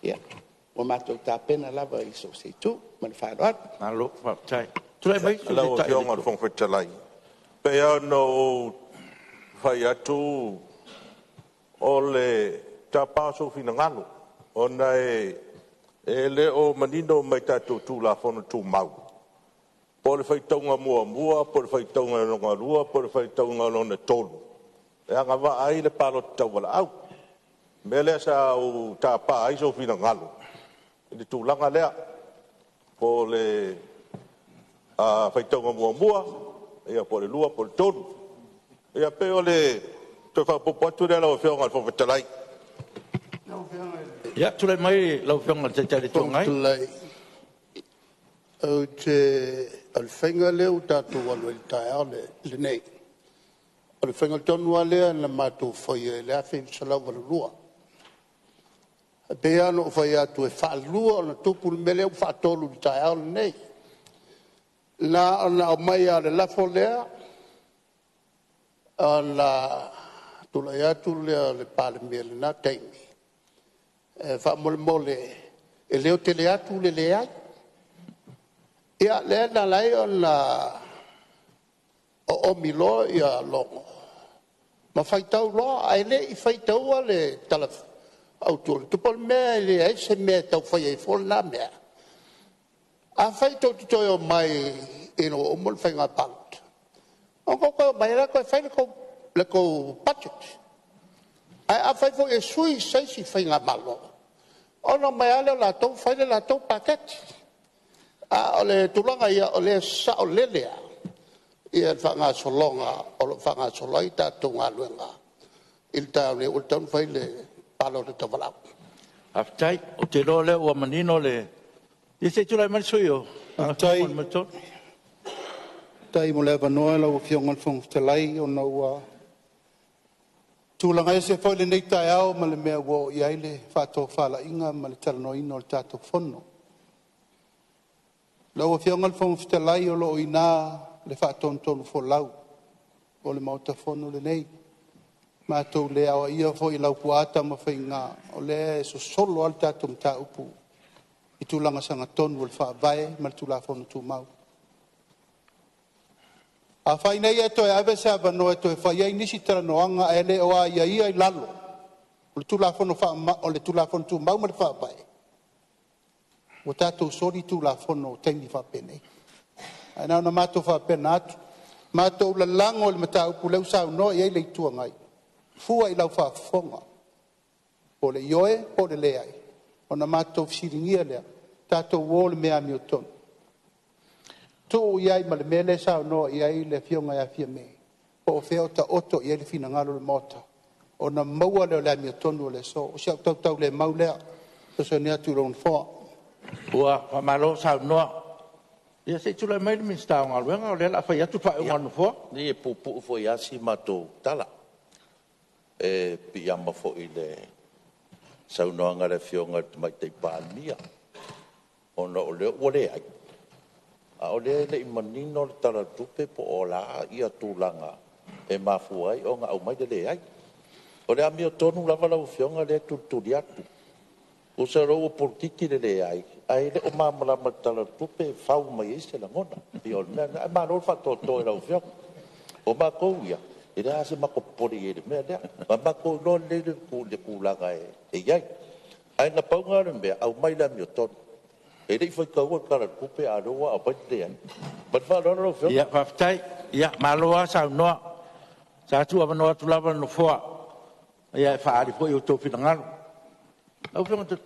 ia, ua matou tapena lava i so o se itu. Ma le faaaloalo. Malo faafetai. Tulai mai le Sui Lau Taitai o le Afioga i le Itu Fofoga Fetalai, pei lava ona ou fai atu, o le tapa o sou finagalo, ona e le o manino mai i tatou Tulafono Tumau, po o le faitauga muamua po o le faitauga lona lua po o le faitauga lona tolu e agavaa ai le palota tauvalaau. O le mea lea sa ou tapa ai sou finagalo i le tulaga lea, po o le faitauga muamua, po o le lua po o le tolu. Ia pei o le toe faaopoopo atu lea lau Afioga i le Fofoga Fetalai. Ia, tulai mai lau Afioga i le Taitai o le Itu Agai. Ou te... O le faiga lea ua tatou alu ai i le taeao lenei, o le faiga tonu lava lea na matou faia i le 1982. E pei lava ona ou fai atu e faalua ona tupu le mea lea ua faatolu i le taeao lenei. Na ona aumai lava o le lafo lea ona tulai atu lea o le Palemia i lena taimi e faamolemole e leo tele atu le leai. Ia lea na ala ai ona oomi loa logo ma faitau loa, ae le i faitaua le Tala Autu o le Tupe. O le mea e leai se mea e tau fai ai fua lena mea. Afai tou te toe omai ina ua uma le faiga palota, ona outou toe omai ai lea toe fai le tou budget. Ae afai foi e sui se isi faigamalo, ona omai lava lea o latou fai le latou paketi. A o le tulaga ia o lea e saolele lava le faagasologa o lo o faagasolo ai tatou galuega i le taeao nei, ua tatau ona fai le palota tauvalaau. Faafetai. Ou te iloa o lea ua manino le... Ia se i tulai mai le sui usufono mo Gagaifomauga 3. Faafetai mo le avanoa lau Afioga i le Fofoga Fetalai, ona ua Tulaga ese foi lenei taeao ma le mea ua oo i ai le faatofalaiga ma le talanoaina o le tatou Fono. Lau Afioga i le Fofoga Fetalai, o lo o i ina le faatonutonufolau o le Maota Fono lenei, matou te le aoaia foi e Laupua Tamafaiga, o lea e sosolo lava le tatou mataupu i tulaga sagatonu o le Faavae ma le Tulafono Tumau. Afai nei ae toe ave se avanoa e toe fai ai nisi talanoaga ae le o aiaia i lalo o le Tulafono Tumau ma le Faavae, ua tatou soli Tulafono i taimi faapenei. Ae na ona matou faapena atu, matou lalago i le mataupu lea ua saunoa i ai le Itu Agai, fua i lau faafofoga, po o le ioe po o le leai, ona matou fesiligia lea, tatou o i le mea amiotonu, tuu i ai ma le mea lea e saunoa i ai le Afioga ia Fiame, po o fea o taoto i ai le finagalo o le Maota, ona maua lea o le amiotonu o le aso. O si au tautaulemau lea e fesoasoani atu i lou Nofoa. Ua faamalo saunoa. Ia se i tulai mai le Minisita o Galuega, o lea o le a fai atu le faaiuga a le Nofoa. Ia, e puupuu foi lava si matou tala. E piiama foi i le saunoaga a le Afioga i le Tamaitai Palemia, ona o lea ua leai, a o lea e le i manino le Tala o le Tupe po o le a tulaga e mafua ai ona aumai le leai. O le amiotonu lava lau Afioga lea e tulituli atu. Tusa o lea ua polokiki le leai, ae le o malamalama i le Tala o le Tupe e fau mai ai se lagona. E pei o le mea lena, ae malo le faatoatoa i lau Afioga. O matou ia, e leai lava se matou popole i ai i le mea lea. Ua matou iloa lelei le tulaga e i ai. Ae na pau lena o le mea, aumai i le amiotonu. E le i faitaua le Tala o le Tupe a o lea ua aumai le leai. Ma le faaaloalo lau Afioga. Ia faafetai, malo lava saunoa. Sa tuuavanoa atu lava le Nofoa e faaali foi outou finagalo. Lau Afioga i le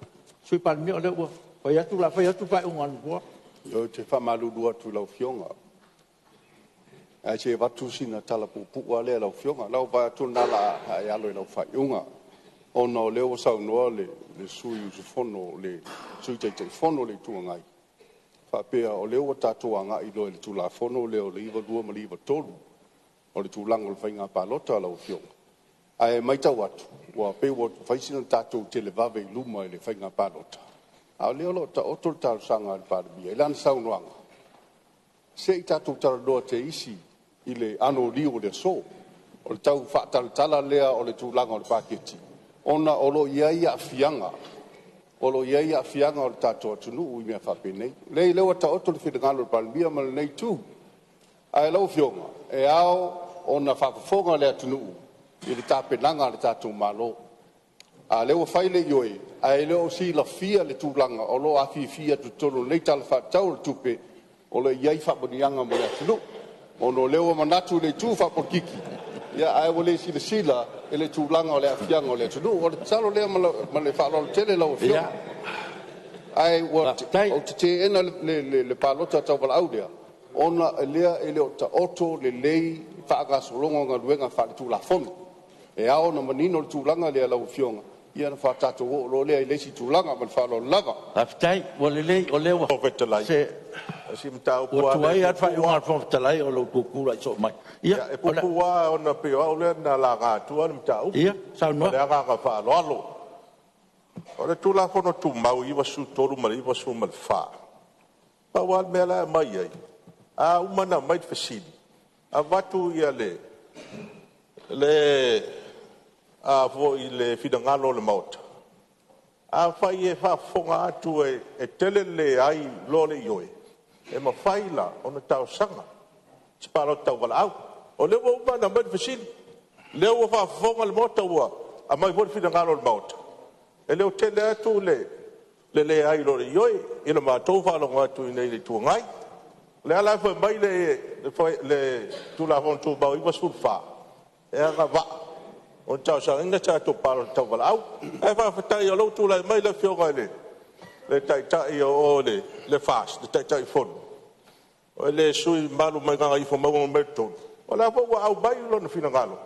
Sui Palemia, o lea ua fai atu le faaiuga a le Nofoa. Ou te faamalulu atu i lau Afioga, ae se i avatu sina tala puupuu lava lea i lau Afioga. O lau vaai atu o lena o le a e alo i lau faaiuga, ona o lea ua saunoa le sui usufono, le Sui Taitaifono o le Itu Agai, faapea o lea ua tatou agai loa i le Tulafono lea o le 92 ma le 93, o le tulaga o le faiga palota lau Afioga. Ae matau atu, ua pei ua fai sina tatou televave i luma i le faiga palota, a o lea o lo o taoto le talosaga a le Palemia i lana saunoaga, se i tatou talanoa te isi i le anoliu o le aso. O le tau faatalatala lea o le tulaga o le paketi, ona o lo o i ai aafiaga o lo o i ai aafiaga o le tatou atunuu i mea faapenei. Leai o lea ua taoto le finagalo o le Palemia ma lenei Itu. Ae lau Afioga, e ao ona faafofoga le atunuu i le tapenaga a le tatou Malo. A o lea ua fai le ioe, ae le o silafia le tulaga o lo o afifi atu i totonu o lenei Tala Faatatau o le Tupe, o lo o i ai faamanuiaga mo le atunuu. Ona o lea ua manatu i le itu faapolokiki, ae ua le silasila i le tulaga o le aafiaga o le atunuu. O le tatalo lea ma le faaaloalo tele lau Afioga. Ae ou te teena le palota tauvalaau lea, ona o lea e le o taoto lelei le faagasologa o galuega faaletulafono. E ao ona manino le tulaga lea lau Afioga, ia ona faatoa tatou oo loa lea i le isi tulaga. Ma le faaaloalo lava. Faafetai ua lelei o lea ua Se ua tuai lava le faaiuga a le Fofoga Fetalai o lou tutulai soo mai. Ia, e puupuu lava ona pei o au lea na laga atua le mataupu. Ia, saunoa. Ma le agaga faaaloalo. O le Tulafono Tumau 93 ma le 94, pau lava le mea la e aumai ai, a uma ona aumai le fesili, avatu le finagalo o le Maota. Afai e faafofoga atu e tele le leai i lo le ioe, e mafai la ona talosaga se palota tauvalaau. O lea ua uma ona aumai le fesili, o lea ua faafofoga le Maota ua aumai foi le finagalo o le Maota, e le o tele atu le leai i lo le ioe i le matou faalogo atu i inei i le Itu Agai. O lea la e fai mai le Tulafono Tumau 94, e agavaa ona talosagaina se tatou palota tauvalaau. Ae faafetai o lea ua tulai mai le Afioga i le Taitai o o i le FAST, le Taitaifono, o le sui usufono mamalu mai Gagaifomauga Nu.3, o lea foi ua aumai lona finagalo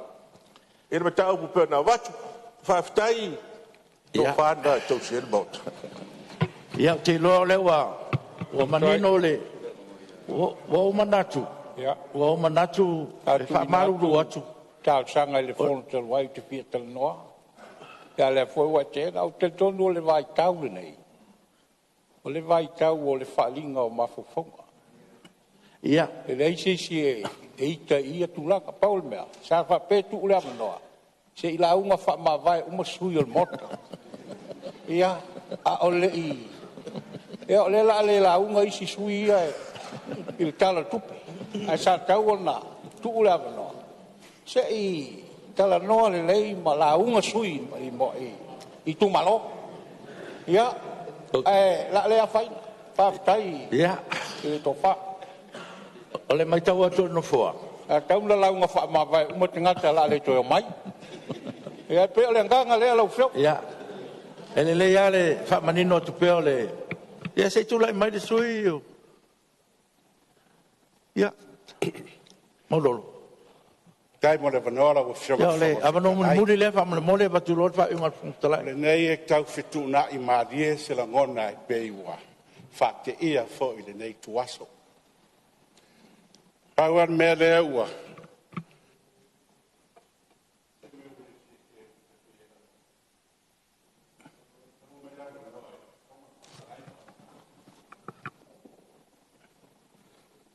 i le mataupu e pei ona avatu. Faafetai le tofa lena e tausi ai le Maota. Ia, ou te iloa o lea ua manino le… Ua ou manatu, e faamalulu atu, talosaga i le Fono talu ai ou te fia talanoa, a o lea foi ua e teena. Ou te talitonu o le vaitau lenei, o le vaitau o le faaaliga o mafaufauga. Ia. E leai se isi e ita i ia tulaga. Pau o le mea, sa faapea e tuu le avanoa se i lauga faamavae uma sui usufono o le Maota. Ia, a o le i… Ia o lea o le a le lauga isi sui usufono ia i le Tala o le Tupe, ae sa tatau ona tuu le avanoa se i talanoa lelei ma lauga sui usufono i itumalo. Ia, ae o le a le afaina. Faafetai i le tofa. O le matau atu a le Nofoa… Sa tatau ona lauga faamavae uma tagata o le a le toe omai. Ia e pei o le agaga lea lau Afioga. Ia, e lelei lava le faamanino atu pea o le… Ia se i tulai mai le sui usufono o Maulolo. Faafetai mo le avanoa lau Afioga i le i le Ia, o le avanoa Fofoga Fetalai. mulimuli lea faamolemole avatu loa le faaiuga a le Fofoga Fetalai. O lenei e tau fetuunai malie se lagona e pei ua faateia foi i lenei ituaso. Pau lava le mea lea ua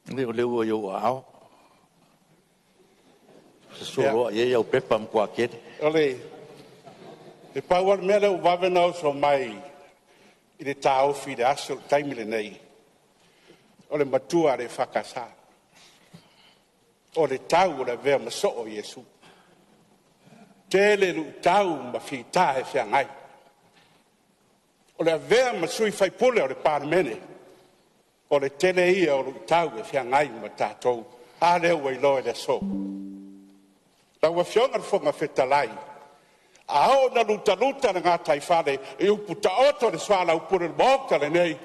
O lea ua i ou aao, sosolo i ai au pepa matua tele. E pau lava le mea lea ua vave ona oso mai i le taofi i le aso i le taimi lenei, o le matua a le EFKS, o le tau o le avea ma soo o Iesu. Tele luitau ma fita e feagai, o le avea ma sui usufono o le Palemene, o le tele ia o luitau e feagai ma tatou. A lea ua iloa i le aso? Lau Afioga i le Fofoga Fetalai, a oo ina lutaluta le gataifale i upu taoto a le soalaupule o le Maota lenei,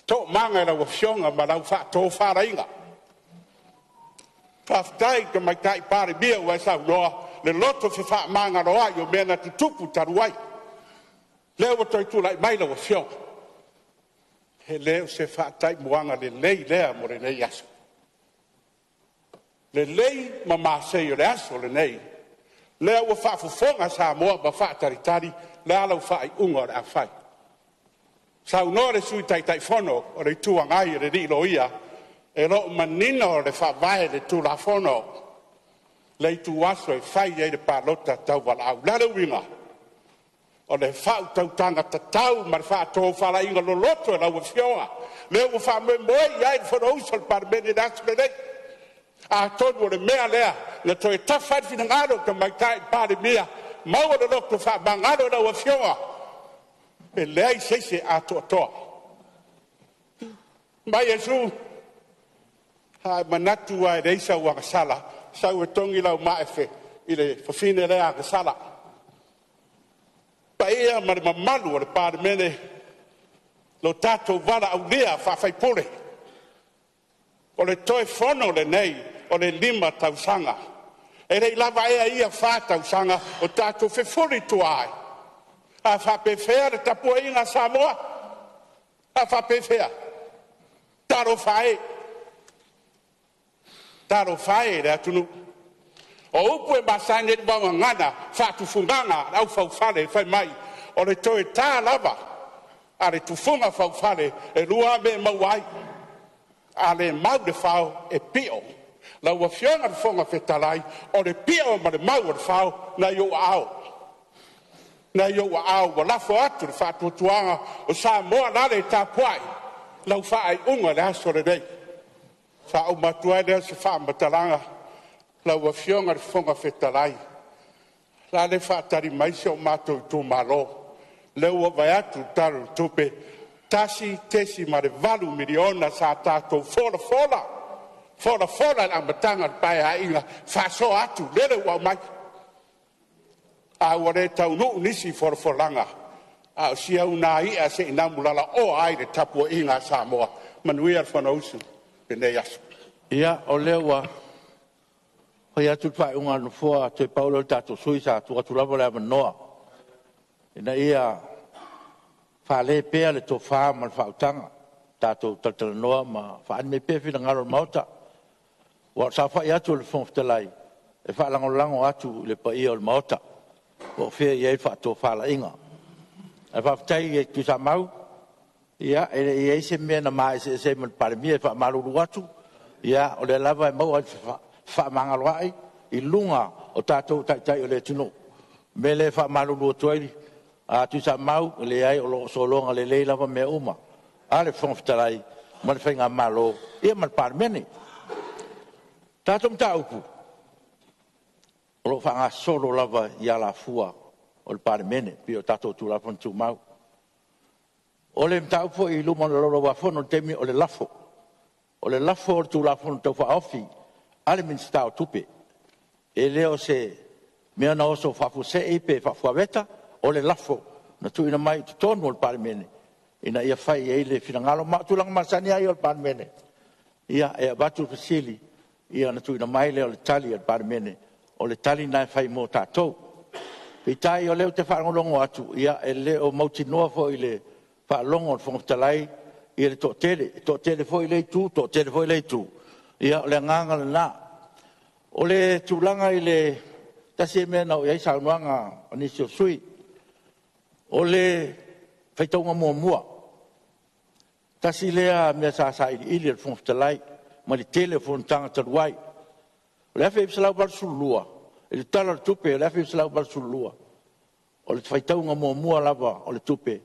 toamaga i lau Afioga ma lau faatofalaiga. Faafetai i le Tamaitai Palemia ua e saunoa, le loto fefaamagaloai o mea na tutupu talu ai, lea ua toe tulai mai lau Afioga. E le o se faataimuaga lelei lea mo lenei aso. Lelei ma masei o le aso lenei, lea ua faafofoga Samoa ma faatalitali le a lau faaiuga o le a fai. Saunoa le Sui Taitaifono o le Itu Agai e le alii loia, e le o manino le faavae i le Tulafono le ituaso e fai ai le palota tauvalaau. O le a le uiga? O le faautautaga tatau ma le faatofalaiga loloto a lau Afioga lea ua faamoemoe i ai le Fonousu a le Palemene i le aso lenei. Atonu o le mea lea na toe tafa ai le finagalo o le Tamaitai Palemia, maua le loto faamagalo i lau Afioga, e leai se isi e atoatoa. Fai mai Iesu, a e manatu lava e leai sau agasala, sau e togi lau maa i le fafine lea agasala. Le paia ma le mamalu o le Palemene, lo tatou valaaulia faa-faipule, o le toe fono lenei o le 5 tausaga. E le i lava ea ia 4 tausaga o tatou fefulituaai? A faapefea le tapuaiga a Samoa? A faapefea? Talofa e, talofa e i le atunuu. O upu e masani ai le vaogagana, faatufugaga a le aufaufale fai mai, o le toe ta lava a le tufuga faufale, e 2 lava mea e maua ai, a le mau le fao e pio. Lau Afioga i le Fofoga Fetalai, o le pio ma le mau o le fao, na i ou aao, na i ou aao ua lafo atu le faatuatuaga o Samoa lale tapuai, lau faaiuga i le aso lenei. Faauma atu ai lea o se faamatalaga, lau Afioga i le Fofoga Fetalai, la le faatali mai si o matou itumalo, lea ua vaai atu i le Tala o le Tupe, $1.8 miliona sa tatou folafola, folafola i le amataga o le Paeaiga, faasoa atu, lele ua aumai, a ua le taunuu nisi folafolaga, a o si au na i'a se i namu lalaoa ai le tapuaiga a Samoa. Manuia le Fonousu i lenei aso. Ia, o lea ua fai atu le faaiuga a le Nofoa, toe pau lea o le tatou sui usufono sa tuu atu lava le avanoa ina ia fale pea le tofa ma le faautaga, tatou talatalanoa ma faaali mai pea finagalo o le Maota. Aua o le saofai atu a le Fofoga Fetalai, e faalagolago atu i le paia o le Maota po o fea e i ai le faatofalaiga. Ae faafetai i le Tuisamau, ia e le i i ai se mea na ma eseese ai ma le Palemia. E faamalulu atu, ia o lea lava e maua le fefaamagaloai i luga o tatou o taitai o le atunuu. O le mea lea e faamalulu atu ai Tuisamau, e leai o lo o sologa lelei lava mea uma a le Fofoga Fetalai ma le Faigamalo ia ma le Palemene. O le tatou mataupu, o lo o faagasolo lava i alafua o le Palemene pei o tatou Tulafono Tumau. O le mataupu foi i luma o le Laulau a Fono i le taimi o le lafo. O le lafo o le Tulafono Tau Faaofi a le Minisita o Tupe, e le o se mea na oso faafuasei pe faafuaveta, o le lafo na tuuina mai i totonu o le Palemene ina ia fai i ai le finagalo. Ma o tulaga masani lava ia o le Palemene, ia e avatu le fesili ona tuuina mai lea o le tali a le Palemene, o le tali lena e fai mo tatou. Peitai o lea ou te faalogologo atu, e le o mautinoa foi i le faalogo a le Fofoga Fetalai le toatele, e toatele foi lea Itu toatele foi lea Itu. Ia o le agaga lena. O le tulaga i le tasi lea mea na oo i ai saunoaga a nisi o sui usufono, o le faitauga muamua. Tasi lea mea sa sailiili e le Fofoga Fetalai mai le tele o fonotaga talu ai. O le 1982 i le Tala o le Tupe o le 1982, o le faitauga muamua lava o le tupe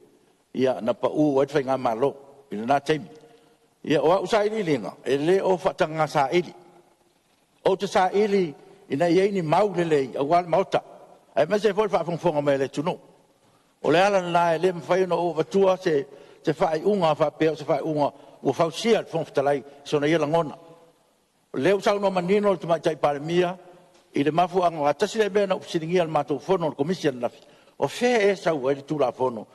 na pau ai le faigamalo i lena taimi. Ia, o au sailiiliga, e le o faatagaga saili. Ou te saili ina ia i ai ni mau lelei aua le Maota, aemaise ai foi le faafogafoga mai a le atunuu. O le ala lena e le mafai ona ou avatua se faaiuga faapea o se faaiuga ua fausia e le Fofoga Fetalai i sona ia lagona. O lea ua saunoa manino le Tamaitai Palemia i le mafuaaga, aua tasi lea mea na ou fesiligia i le matou fono a le Komisi ananafi, o fea ea e sau ai le Tulafono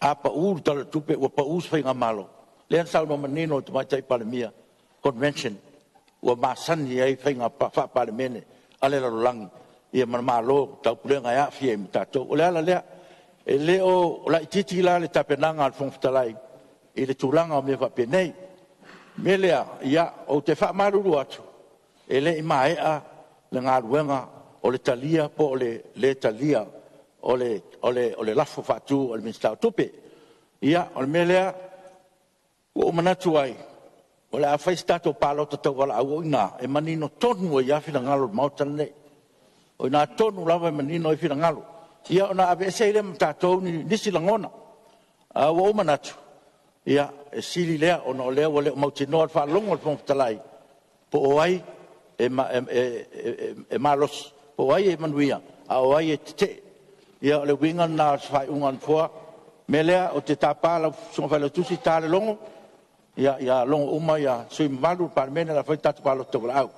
a pau le Tala o le Tupe ua pau se faigamalo? Lea na saunoa manino le Tamaitai Palemia, convention ua masani ai faiga faa-Palemene a le lalolagi ma Malo o le Taupulega e aafia ai ma tatou. O le ala lea. E le o laitiiti la le tapenaga a le Fofoga Fetalai i le tulaga o mea faapenei. O le mea lea, ia, ou te faamalulu atu, e le i maea le galuega o le talia po o le lē talia o le lafo faatu a le Minisita o Tupe. Ia, o le mea lea ua ou manatu ai, o le a fai se tatou palota tauvalaau o i ina e manino tonu ai lava finagalo o le Maota lenei. O i ina tonu lava e manino ai finagalo, ia ona aveese ai lea ma tatou nisi lagona. Ae ua ou manatu, ia, e sili lea ona o lea ua le o mautinoa i le faalogo a le Fofoga Fetalai po o ai e malosi, po o ai e manuia, a o ai e tetee. Ia o le uiga lena o se faaiuga a le Nofoa. O le mea lea ou te tapa lau Susuga i le Failautusi, ta le logo ia logo uma sui usufono mamalu o le Palemene o le a fai le tatou palota tauvalaau.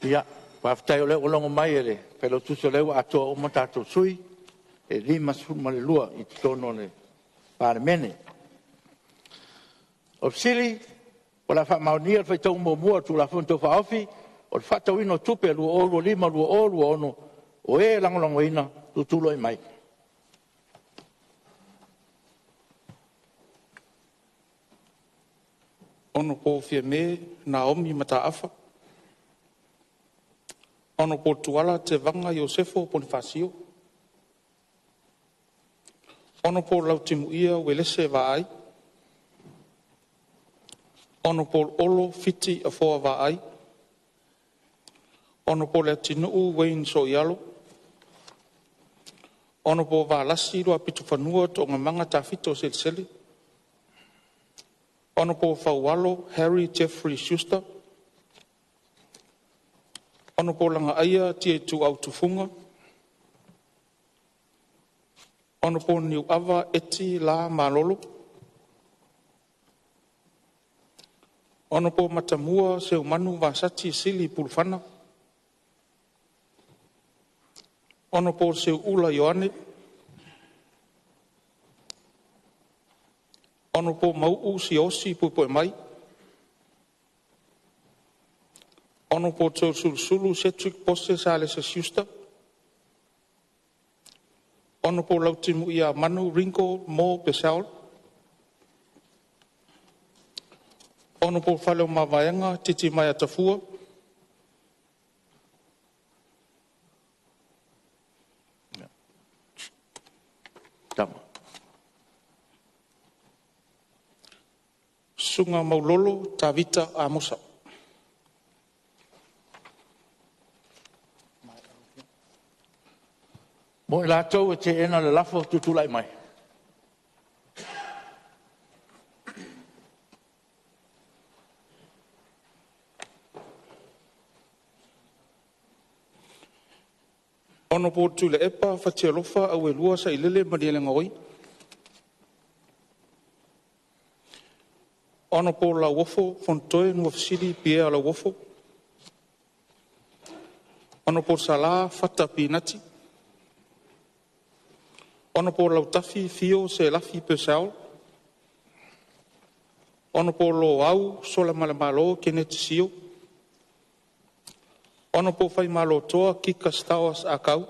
Ia, faafetai o lea ua logo mai e le Failautusi o lea ua atoa uma tatou sui e 52 i totonu o le Palemene. O le fesili, o le a faamaonia le faitauga muamua o le Tulafono Tau Faaofi o le Faatatauina o Tupe 2025/2026, o e lagolagoina, tutulai mai. Hon Fiame Naomi Mataafa. Hon Tuala Tevaga Iosefo Ponifasio. Hon Lautimuia Uelese Vaai. Hon Olo Fiti Afoa Vaai. Hon Leatinuu Wayne Sooialo. Hon Valasi Luapitofanua Toogamaga Tafito Selesele. Hon Faualo Harry Jeffrey Schuster. Hon Lagaaia Tiaituau Tufuga. Hon Niuava Eti L. Malolo. Hon Matamua Seumanu Vasati Sili Pulufana. Hon Seuula Ioane. Hon Mauu Siaosi Puepuemai. Hon Toeolesulusulu Cedric Pose Salesa Schuster. Hon Lautimuia Manu Ringo M. Purcell. Hon Faleomavaega Titimaea Tafua. Susuga Maulolo Tavita Amosa. Mo i latou e teena le lafo, tutulai mai. Hon TUILAEPA Fatialofa Auelua Sailele Malielegaoi. Hon Lauofo Fonotoe Nuafesili Pierre Lauofo. Hon Sala Fata Pinati. Hon Lautafi Fio Selafi Purcell. Hon Loau Solamalemalo Keneti Sio. Hon Faimalotoa Kika Stowers Ah Kau.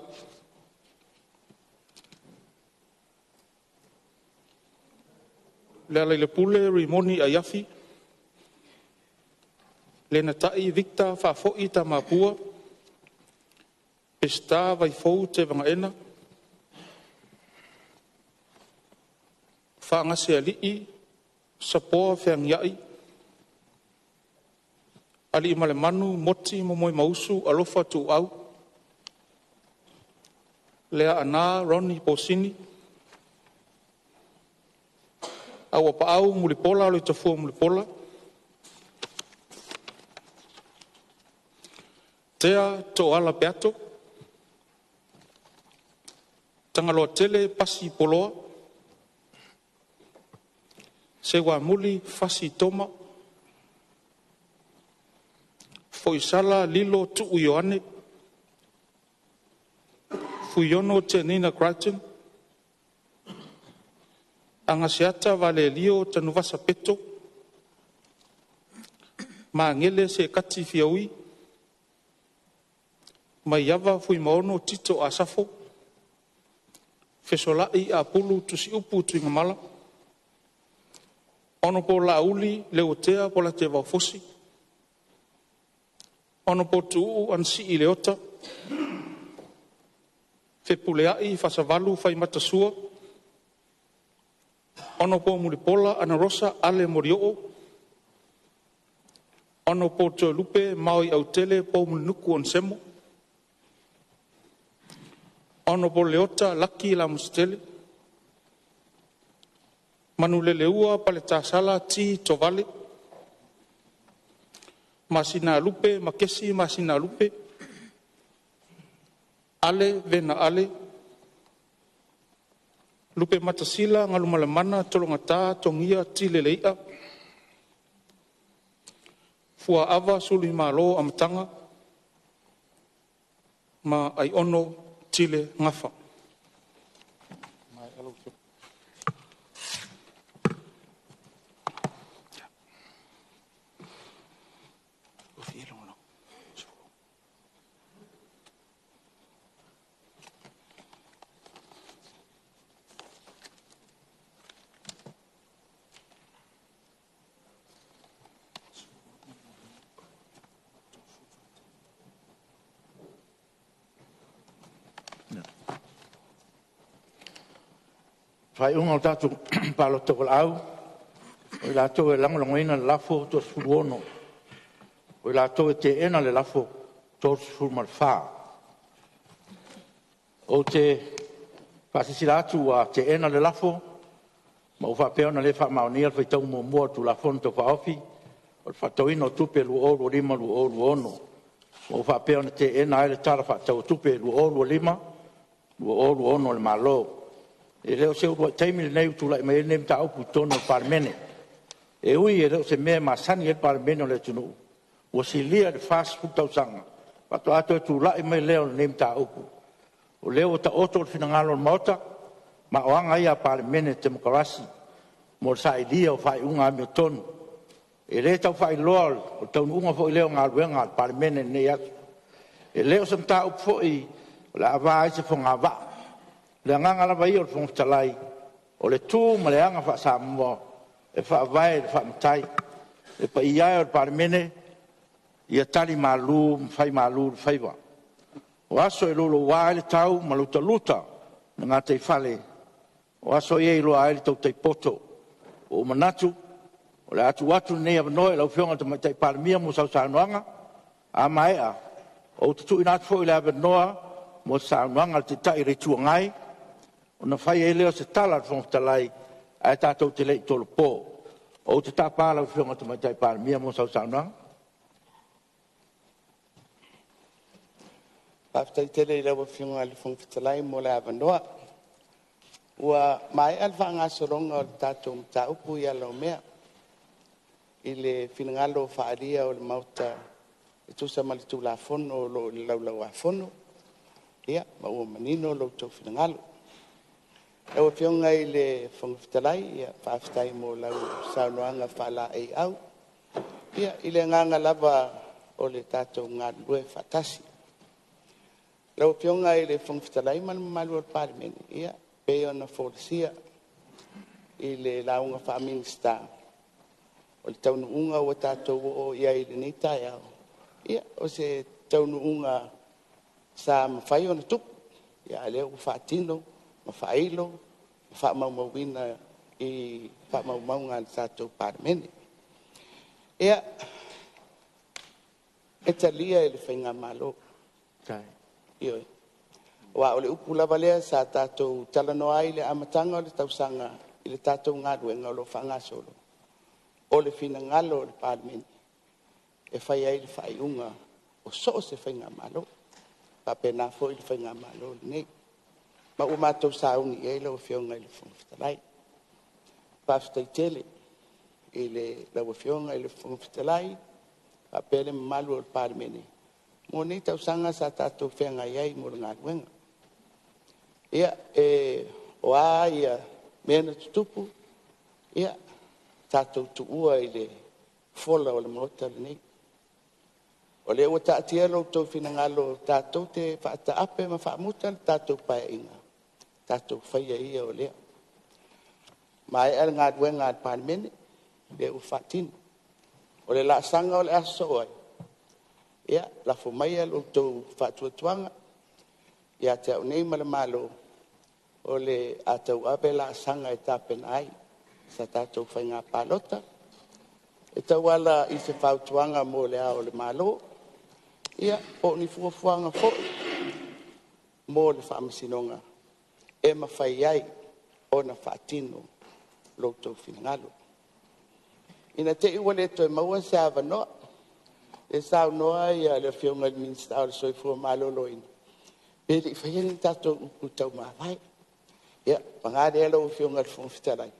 Lealailepule Rimoni Aiafi. Lenatai Victor Faafoi Tamapua. Peseta Vaifou Tevaga. Faagasealii Sapoa Feagiai. Aliimalemanu Moti Momoemausu Alofa Tuuau. Leaana Ronnie Posini. Auapaau Mulipola Aloitafua Mulipola. Tea Tooala Peato. Tagaloatele Pasi Poloa. Seuamuli Fasi Toma. Foisala Lilo Tuu Ioane. Fuiono Tenina Crichton. Agaseata Valelio Tanuvasa Peto. Magele Sekati Fiaui. Maiava Fuimaono Tito Asafo. Fesolai Apulu Tusiupu Tuigamala. Honorable Laauli Leuatea Polataivao Fosi. Honorable Tuuu Anasii Leota. Fepuleai Fasavalu Faimatasua. Honorable Mulipola Anarosa Ale Morioo. Honorable Toelupe Maoi Autele Poumulinuku Onesemo. Honorable Leota Laki Lamositele. Manuleleua Paletasala T. Tovale. Masina Lupe Makesi Masina Lupe. Ale Vena Ale. Lupematasila Galumalemana Tologata Togia Tile Leia. Fuaava Suluimalo Amataga ma Aiono Tile Gafa. Faaiuga o le tatou palota valaau: O i latou e lagolagoina le lafo, e 36. O i latou e teena le lafo, e 34. Ou te faasilasila atu ua teena le lafo ma ua faapea ona le faamaonia le faitauga muamua o le Tulafono Tau Faaofi o le Faatatauina o Tupe 2025/2026, ma ua faapea ona teena ai le Tala Faatatau o Tupe 2025/2026 a le Malo. E le o se uluai taimi lenei ua tulai mai ai lenei mataupu i totonu o le Palemene. E ui e le o se mea e masani ai le Palemene o le atunuu, ua silia i le 40 tausaga faatoa toe tulai mai lea o lenei mataupu. O lea ua taoto le finagalo o le Maota, ma o aga ia a Palemene Temokarasi mo le sailia o faaiuga amiotonu. E le tau faailoa o le taunuuga foi lea o galuega a le Palemene i lenei aso. E le o se mataupu foi o le a ava ai se fogavaa. O le agaga lava ia o le Fofoga Fetalai, o le tu ma le aga faa-Samoa e faavae i le faa-Matai. Le paia e o le Palemene, ia tali malu ma fai malu le faiva. O aso e louloua ai le tau ma lutaluta le gataifale, o aso ia e iloa ai le tautai poto. Ua ou manatu o le a tuu atu lenei avanoa i lau Afioga i le Tamaitai Palemia mo sau saunoaga. A maea, ou te tuuina atu foi le avanoa mo se saunoaga a le Taitai o le Itu Agai, ona fai ai lea o se tala a le Fofoga Fetalai ae tatou te le i tolopo. Ou te tapa lau Afioga i le Tamaitai Palemia mo sau saunoaga. Faafetai tele i lau Afioga i le Fofoga Fetalai mo le avanoa. Ua maea le faagasologa o le tatou mataupu i ala o mea i le finagalo faaalia o le Maota e tusa ma le Tulafono o lo o i le Laulau a Fono, ia ma ua manino lo outou finagalo. Lau Afioga i le Fofoga Fetalai, faafetai mo lau saunoaga faalaeiau i le agaga lava o le tatou galulue faatasi. Lau Afioga i le Fofoga Fetalai ma le mamalu o le Palemene, e pei ona folasia i le lauga faa-Minisita, o le taunuuga ua tatou oo i ai i lenei taeao, ia o se taunuuga sa mafai ona tupu, a o lea ua faatino ma faailo ma faamaumauina i faamaumauga a le tatou Palemene. Ia, e talia e le faigamalo, ioe. Aua o le upu lava lea sa tatou talanoa ai i le amataga o le tausaga i le tatou galuega o lo o faagasolo, o le finagalo o le Palemene e fai ai le faaiuga o so o se faigamalo, e faapena foi le faigamalo lenei, ma ua matou sauni i ai lau Afioga i le Fofoga Fetalai. Faafetai tele i lau Afioga i le Fofoga Fetalai faapea le mamalu o le Palemene mo nei tausaga sa tatou feagai ai mo le galuega. Ia, o a mea na tutupu, ia tatou tuua i le fola o le Maota lenei. O lea ua taatia lo outou finagalo tatou te faataape ma faamuta le tatou Paeaiga, tatou faia ia o lea. Maea le galuega a le Palemene, lea ua faatino. O le laasaga o le a sosoo ai, ia, lafo maia lo outou faatuatuaga ia te au nei ma le Malo, o le a tauave laasaga e tapena ai sa tatou faiga palota e tauala i se fautuaga mo Le Ao o le Malo, ia po o ni fuafuaga foi mo le Faamasinoga e mafai ai ona faatino lo outou finagalo. Ina ne i te i ua le toe maua se avanoa, lea e saunoa le Afioga i le Minisita o le Soifua Maloloina, pe le i faia ni tatou upu tau-mavae. Ia, paga lea lau Afioga i le Fofoga Fetalai,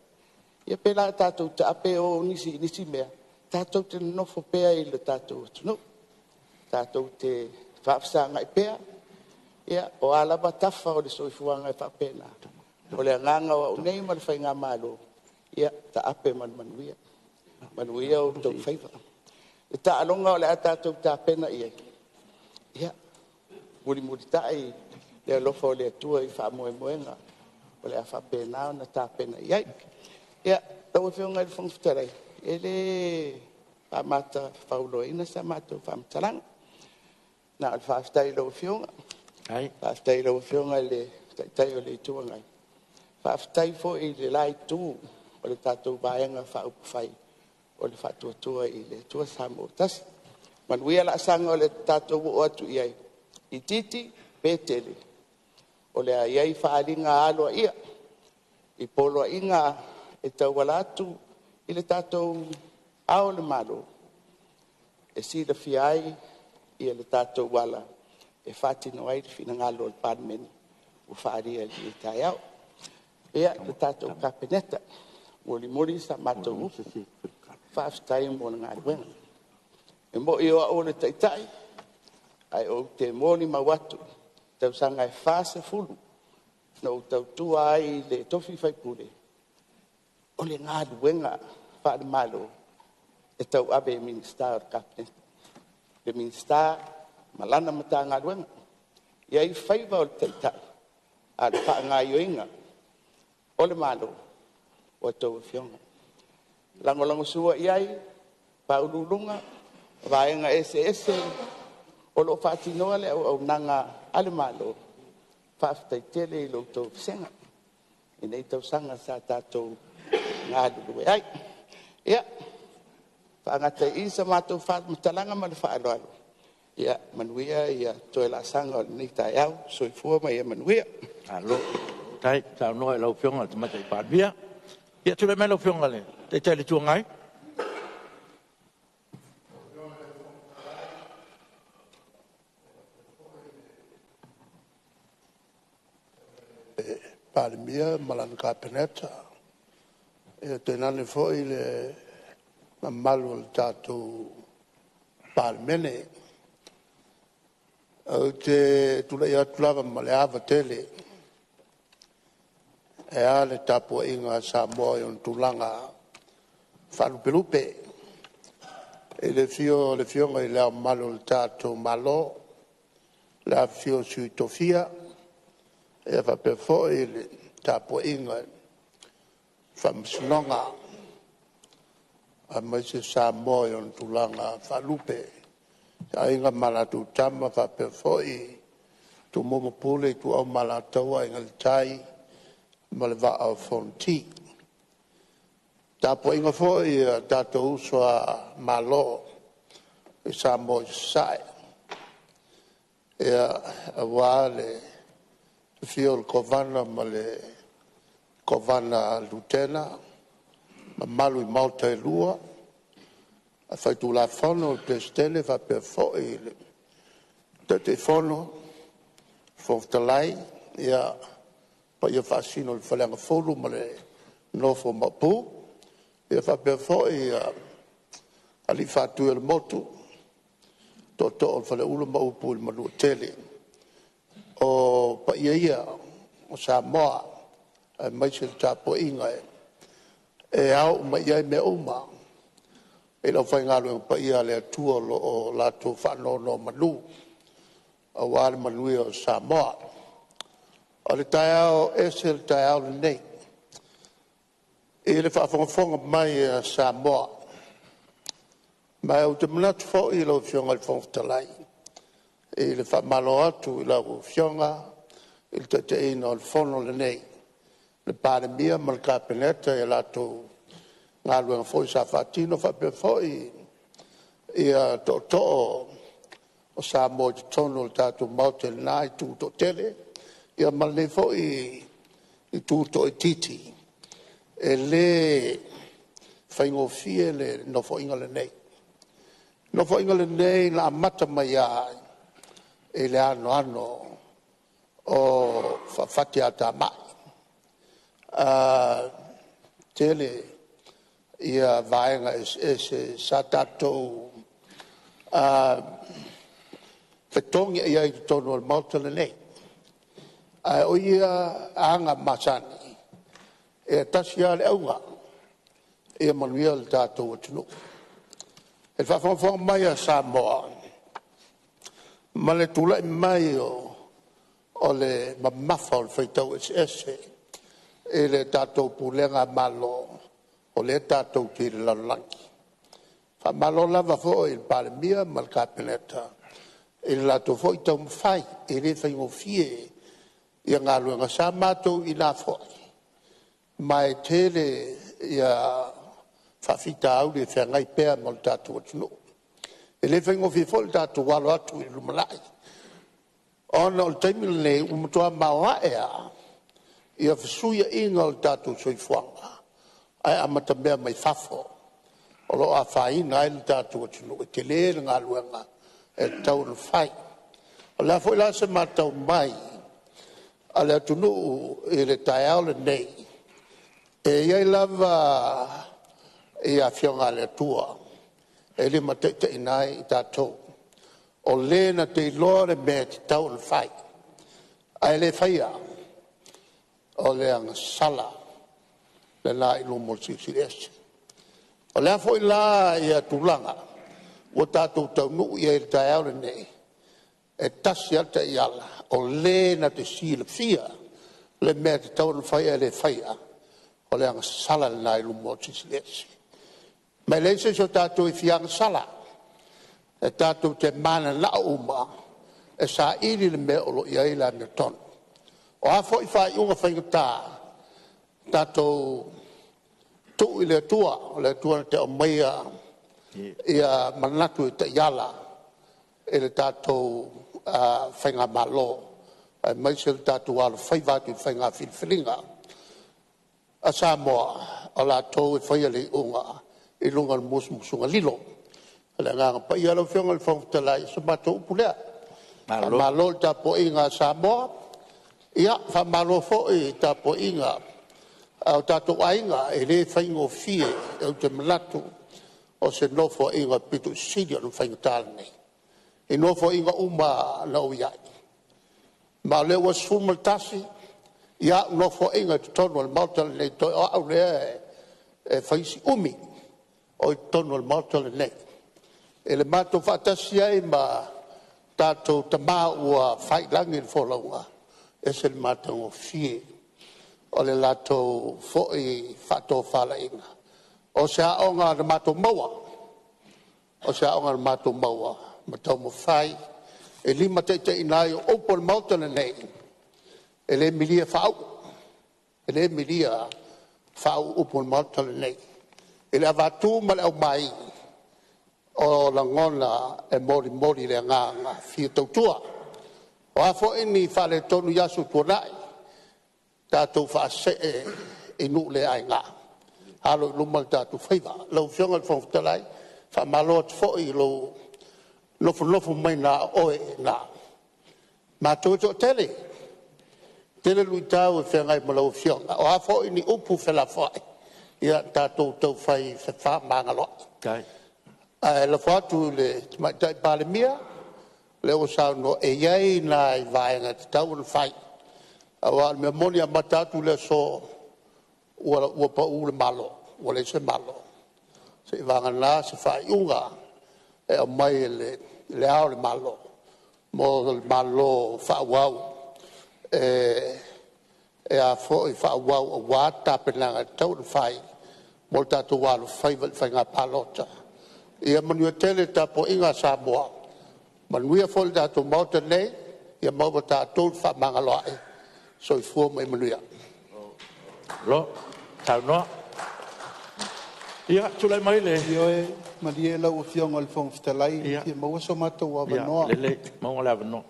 ia pe le a tatou taape o nisi i nisi mea, tatou te nonofo pea i le tatou atunuu, tatou te faafesagai pea, o a lava tafa o le soifuaga e faapena, o le agaga o au nei ma le faigamalo, ia taape ma le manuia, manuia outou faiva. Le taaloga o le a tatou tapena i ai, ia, mulimulitai le alofa o le Atua i faamoemoega o le a faapena ona tapena i ai. Ia, lau Afioga i le Fofoga Fetalai, e le faamatafauloaina sa matou faamatalaga, na o le faafetai i lau Afioga, faafetai i lau Afioga i le Taitai o le Itu Agai, faafetai foi i le la Itu o le tatou Vaega Faaupufai o le Faatuatua i le Atua Samoa ua Tasi. Manuia laasaga o le a tatou oo atu i ai, itiiti pe tele, o le a i ai faaaliga aloaia i poloaiga e tauala atu i le tatou Ao o Le Malo e silafia ai le tatou ala e faatino ai le finagalo o le Palemene ua faaalia i lenei taeao. Ia, le tatou Kapeneta, mulimuli sa matou upu, faafetai mo le galuega. E moni o au o le Taitai, ae ou te molimau atu i tausaga e 40 na ou tautua ai i le tofi faipule, o le galuega faale-Malo e tauave e Minisita o le Kapeneta, le Minisita ma lana Matagaluega. E i ai faiva o le Taitai A o le faagaoioiga o le Malo, o a outou Afioga. E lagolagosua i ai Ofisa Sili o Pulega o Vaega eseese o lo o faatinoa le auaunaga a le Malo, faafetai tele i lo outou vasega i nei tausaga sa tatou galulue ai. Ia, faagata ai i i sa matou faamatalaga ma le faaaloalo. Ia manuia toe laasaga o lenei taeao. Soifua ma ia manuia. Malo faafetai saunoa i lau Afioga i le Tamaitai Palemia. Ia, tulai mai lau Afioga i le Taitai o le Itu Agai. Palemia ma lana Kapeneta, ia tainane foi le mamalu o le tatou Palemene. Ou te tulai atu lava ma le ava tele ae a le tapuaiga a Samoa i ona tulaga faalupelupe, i le afio o le Afioga i Le Ao Mamalu o le tatou Malo, le afifio o Sui Tofia faapea foi le tapuaiga i le Faamasinoga aemaise Samoa i ona tulaga faalupe, Aiga ma latou Tama, faapea foi Tumua ma Pule, Ituau ma Alataua, Aiga i le Tai ma le Vaa o Fonoti. Le tapuaiga foi a tatou uso a Malo i Samoa i Sasae, aua le afio o le Kovana ma le Kovana Lutena, mamalu i Maota e Lua, Faitulafono, le Peresetene faapea foi le Taitaifono, Fofoga Fetalai, ia, paia faasino i le Faleagafulu ma le nofo a Maopu, faapea foi alii Faatuiolemotu, Tootoo o le Faleula ma upu i le Manuatele. O paia ia o Samoa aemaise le tapuaiga e ao uma i ai mea uma i le aufaigaluega paia a le Atua o lo o latou faanonomanu aua le manuia o Samoa. O le taeao e ese le taeao lenei i le faafogafoga mai a Samoa. Ma ou te manatu foi lau Afioga i le Fofoga Fetalai i le faamalo atu i lau Afioga i le taitaiina o le Fono lenei, le Palemia ma le Kapeneta i a latou galuega foi sa faatino, faapea foi tootoo o Samoa i totonu o le tatou Maota i lena itu toatele ma lenei foi itu toaitiiti. E le faigofie le Nofoaiga lenei. O le Nofoaiga lenei na amata mai lava i le anoano o faafatiatamai. E tele vaega eseese sa tatou fetogiai ai i totonu o le Maota lenei. Ae o ia aga masani, e tasi lava le auga, ia manuia le tatou atunuu. I le faafogafoga mai a Samoa ma le tulai mai o le mamafa o le faitau eseese i le tatou pulega Malo o lea tatou te i le lalolagi. Faamalo lava foi i le Palemia ma le Kapeneta i le latou foi taumafai, e le faigofie galuega. Sa matou i ina foi ma e tele faafitauli e feagai pea ma le tatou atunuu. E le faigofie foi le tatou alo atu i le lumanai ona o le taimi lenei ua matua maoae lava fesuiaiga o le tatou soifuaga ae amatamea mai fafo o lo o afaina ai le tatou atunuu. E tele le galuega e tatau ona fai. O le a foi la se matau mai a le atunuu i le taeao lenei, e i ai lava Afioga a le Atua e limataitaiina ai i tatou, o le na te iloa le mea e tatau ona fai ae le faia, o le agasala lena i luma o le Silisili Ese. O le a foi la tulaga ua tatou taunuu i ai i le taeao lenei, e tasi lava le taiala, o Le na te silafia le mea e tatau ona fai ae le faia, o le agasala lena i luma o le Silisili Ese. Ma e leai se isi o tatou e fia agasala, e tatou te mananao uma e saili le mea o lo o i ai le amiotonu. O a foi faaiuga faigata, tatou tuu i le Atua, o le Atua na te aumaia manatu e taiala i le tatou faigamalo aemaise le tatou alofaiva atu i faiga filifiliga a Samoa, o latou e faia le iuga i luga o le musumusuga lilo a le Agaga Paia. Lau Afioga i le Fofoga Fetalai, o se matou upu lea. Malo. Faamalo i le tapuaiga a Samoa, ia faamalo foi i le tapuaiga a o tatou aiga, e le faigofie. Ou te manatu o se Nofoaiga pito sili ona faigata lenei i Nofoaiga uma lava na ou i ai, ma o lea ua 11 au Nofoaiga i totonu o le Maota lenei, toe o au lea e fai si umi o i totonu o le Maota lenei. I le matou faatasi ai ma tatou tama ua fai i lagi le folauga, e ese le matagofie o le latou foi faatofalaiga. O se aoga na matou maua, o se aoga na matou maua ma taumafai e limataitaiina ai. O upu o le Maota lenei, e le milia faauu, e le milia faauu upu o le Maota lenei i le avatu ma le aumai o lagona e molimoli le agaga fia tautua. O a foi ni faaletonu i aso ua tuanai, tatou faasee i nuu le aina, alo i luma lo tatou faiva. Lau Afioga i le Fofoga Fetalai, faamalo atu foi i lou nofonofo mai na o oe i ina, matou e toatele, tele luitau e feagai ma lau Afioga. O a foi ni upu felafoai, ia tatou taufai fefaamagaloai. Ae lafo atu i le Tamaitai Palemia, lea ua saunoa e i ai nai vaega e tatau ona fai, aua o le mea moni e amata atu le aso ua pau le Malo, ua leai se Malo, seiavagana se faaiuga e aumai e Le Ao o le Malo mo le Malo faaauau e faaauau aua tapenaga e tatau ona fai mo le tatou alofaiva i le faiga palota. Ia manuia tele le tapuaiga a Samoa, manuia foi le tatou Maota nei, ia maua e tatou le fefaamagaloai. Soifua ma ia manuia. Malo saunoa. Ia, tulai mai le… Ioe malie lau Afioga i le Fofoga Fetalai, e fia maua so matou avanoa. Ia lelei, maua le avanoa.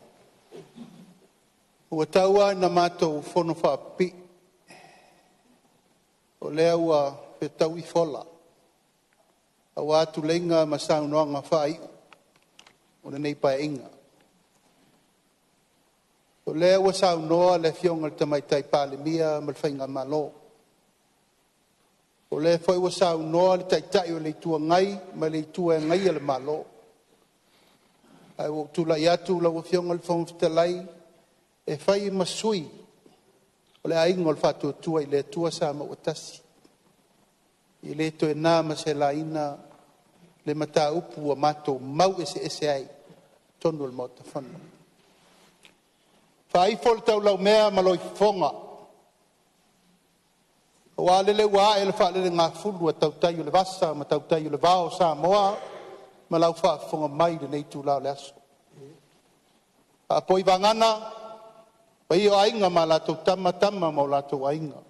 Ua tau lava ina matou fonofaapipii, o lea ua fetaui fola aua tuleiga ma saunoaga faaiu o lenei Paeaiga. O lea ua saunoa le Afioga i le Tamaitai Palemia ma le Faigamalo, o lea foi ua saunoa le Taitai o le Itu Agai ma le Itu e Agaia le Malo. Ae ua ou tulai atu lau Afioga i le Fofoga Fetalai e fai ma sui o le Aiga o le Faatuatua i le Atua Samoa ua Tasi, e le toe na ma se laina le mataupu ua matou mau eseese ai i totonu o le Maota Fono. Faaifo le taulaumea ma lou fofoga, aua lele ua ae le faalelegafulu a tautai o le vasa ma tautai o le vao o Samoa ma lau faafofoga mai i lenei itula o le aso. Faapoi vagana paia o Aiga ma latou Tama, Tama ma o latou Aiga,